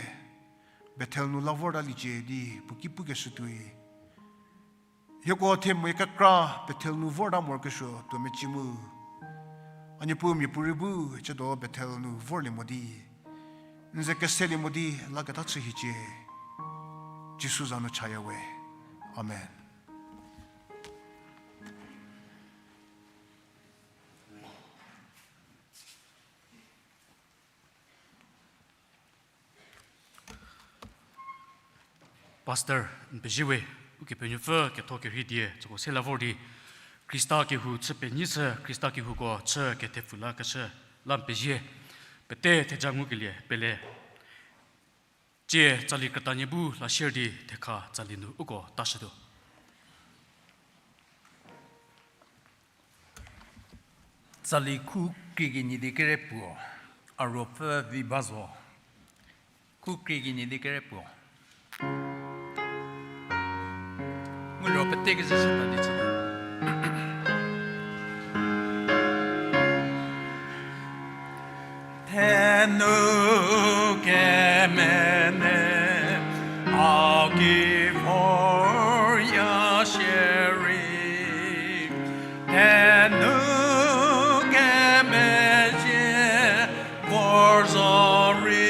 Bethel nu la vortaliecie di, puo ki pukeshü tuoi. Hieko themia kekra Bethel nu vorta morokesuo tuo mecie mu. A Niepuu miapuorei bu, tsiedo Bethel nu vorlie mo di, n ze keselie mo di, laketa chü hiecie. Jisu za nu chaya we. Amen. Pastor, n pezie we, Ukepenuopfü ketho kerhei die tsüko se la vor di, Khrista kehou chü penyishü, Khrista kehouko chü kethepfu lakeshü la n pezie, pete theja ngukelie pele. Tsie tsali krütanie bu lashie di thekha tsali nu uko tashütuo. Tsali khu krie kenie di kere puo, A Ruopfü vi ba zo. Khu krie kenie di kere puo. Nguliro pete kezhü shüta di chü. Thenu kemenei a ki vorya shierei, thenu kemezhie vor zorei,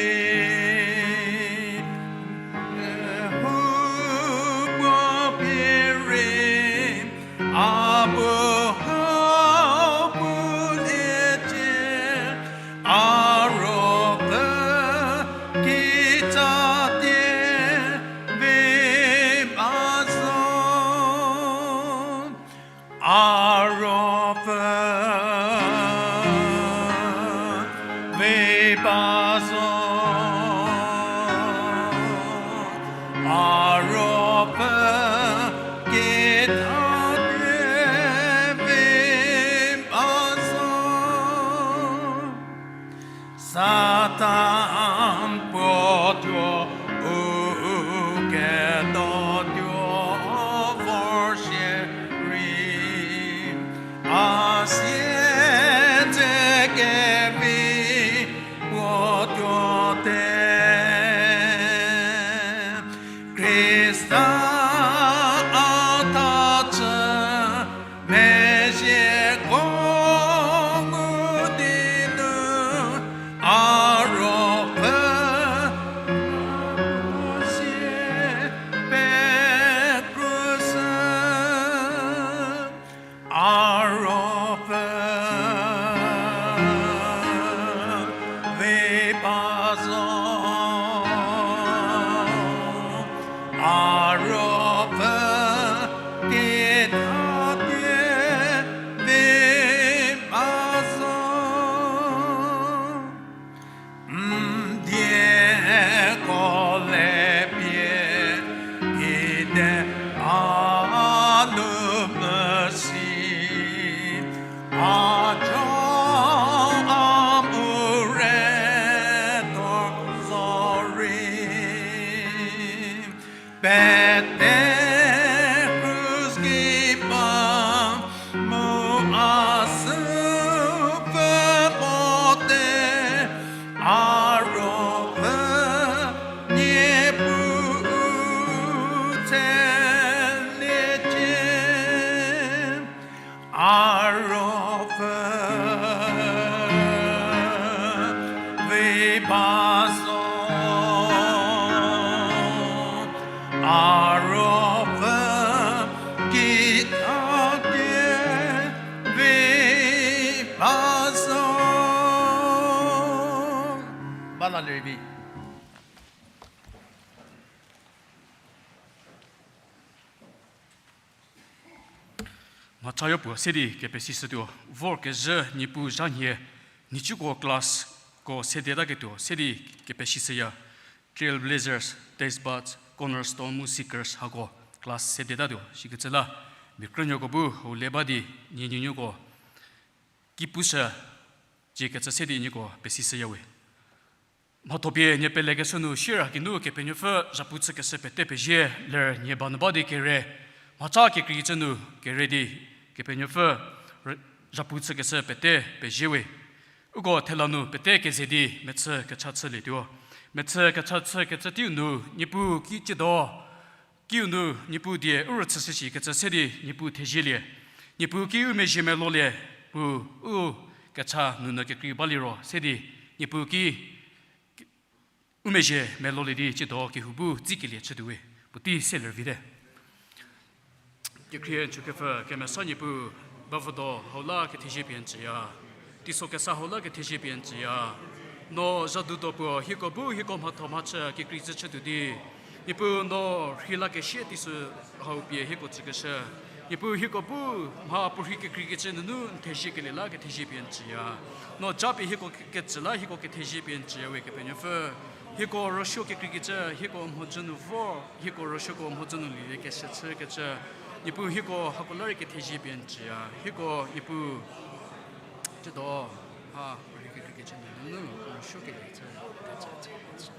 hupie rei a bu hau puliecie, A Ruopfü kitsatie vi ba zo. A Ruopfü vi ba zo. A Ruopfü kitsatie vi ba zo. Satan puo tuo, u kedo tuo vor shierei, a siedze kevi puo tuote. Khrista a tha chü mezhieko ngu di nu, A Ruopfü sie pekrushü. A Ruopfü vi ba zo. A Ruopfü kitsatie vi ba zo. N dieko le pie kite a nu mesi, a jo a mu re tor zorei. Pete krus ki ba mu a sü pfü mote, A Ruopfü Niepuu tseliecie. A die vi ba zo. Ba la lerei vi. Mhacha yopuo se di kepesishütuo, vor kezhü Niepuu zha nhie, nhicuko classko sedetaketuo se di kepesishüya, Trailblazers, Taste Buds, Cornerstone mu Seekers hako class sedetatuo shikecü la, mia krünuoko bu hau le ba di, nie nuonuoko ki pushü, cie kecü se di nieko pesishüyawe. Mhathopie nie pelekeshü nu sierha geinu Kepenuopfü zhapu chükeshü pete pezie, ler nie ba nu ba di kere, mhacha kekreikecü nu kere di Kepenuopfü re-, zhapu chükeshü pete peziewe. Uko thela nu pete keze di mechü kecha chülietuo. Mechü kecha chükecü teiu nu Niepuu ki tsiedo, kiu nu Niepuu die u rüchüshü shi kecü se di Niepuu thezielie. Niepuu ki u mezhie melolie, mu u kecha nunu kekrei baliro se di Niepuu ki u mezhie melolie di tsiedo kehou bu tsikelie chütuowe. Puotei se ler vite. Kekhrie n chükepfü kemesa Niepuu, bavüdo hau la kethezie pie n tsüya. Teiso kesa hau la kethezie pie n tsüya. No zhadudo puo hieko bu hieko mhatho mhachü kekreikecü chütuo di, Niepuu no rhei lakesie teisü hau pie hieko tsükeshü. Niepuu hieko bu mha puorhei kekreikecü nunu n theziekelie la kethezie pie n tsüya. No japie hieko ke-, ketsü la hieko kethezie pie n tsüyawe Kepenuopfü. Hieko rüsuo kekreikecü, hieko mhodzü nu vor, hieko rüsuoko mhodzü nu lilie kese chükecü. Niepuu hieko hako la rei kethezie pie n tsüya. Hieko Niepuu tsiedo mha puorhei kekreikecü nunu rüsuokelie chü, chü, chü, chü.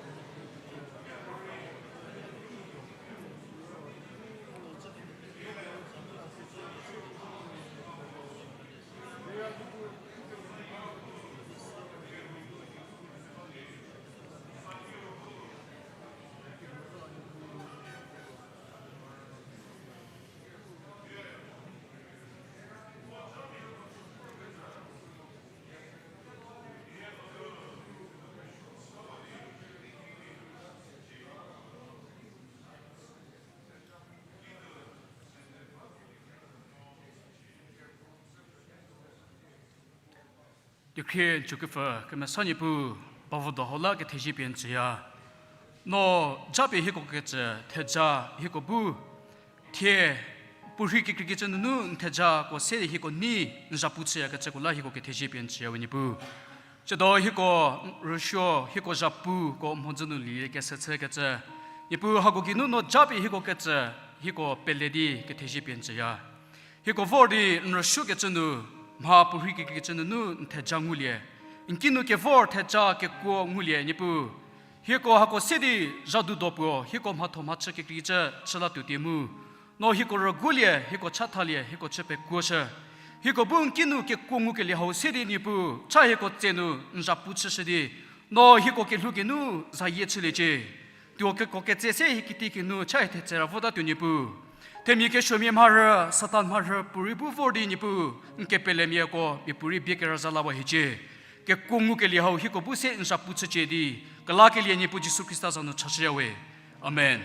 Kekhrie n chükepfü kemesa Niepuu, bavüdo hau la kethezie pie n tsüya. No japie hieko ketsü theja hieko bu thie puorhei kekreikecü nunu n thejako se hieko nei n zhapu chüyakecüko la hieko kethezie pie n tsüyawe Niepuu. Tsiedo hieko rüsuo, hieko zhapuko mhodzü nu lilie kese chükecü. Niepuu hako geinu no japie hieko ketsü, hieko pele di kethezie pie n tsüya. Hieko vor di n rüsuokecü nu, mha puorhei kekreikecü nunu n theja ngulie. N kinu kevor theja kekuo ngulie Niepuu. Hieko hako se di zhadudo puo, hieko mhatho mhachü kekreikecü chü latuo tie mu. No hieko rüguolie, hieko chathalie, hieko chü pekuoshü. Hieko bu n kinu kekuo ngukelie hau se di Niepuu, cha hieko tse nu n zhapu chüshü di. No hieko kelhou geinu zayie chüliecie. Tuo keko ketse se hie kiti kinu cha hie thetse ra votatuo Niepuu. Themia kesuomia mharü, Satan mharü puorei bu vor di Niepuu, n kepelemiako miapuorei bie kera za lawa hiecie. Kekuo ngukelie hau hieko bu se n zhapu chücie di, kelakelie Niepuu Jisu Khrista za nu chashüyawe. Amen.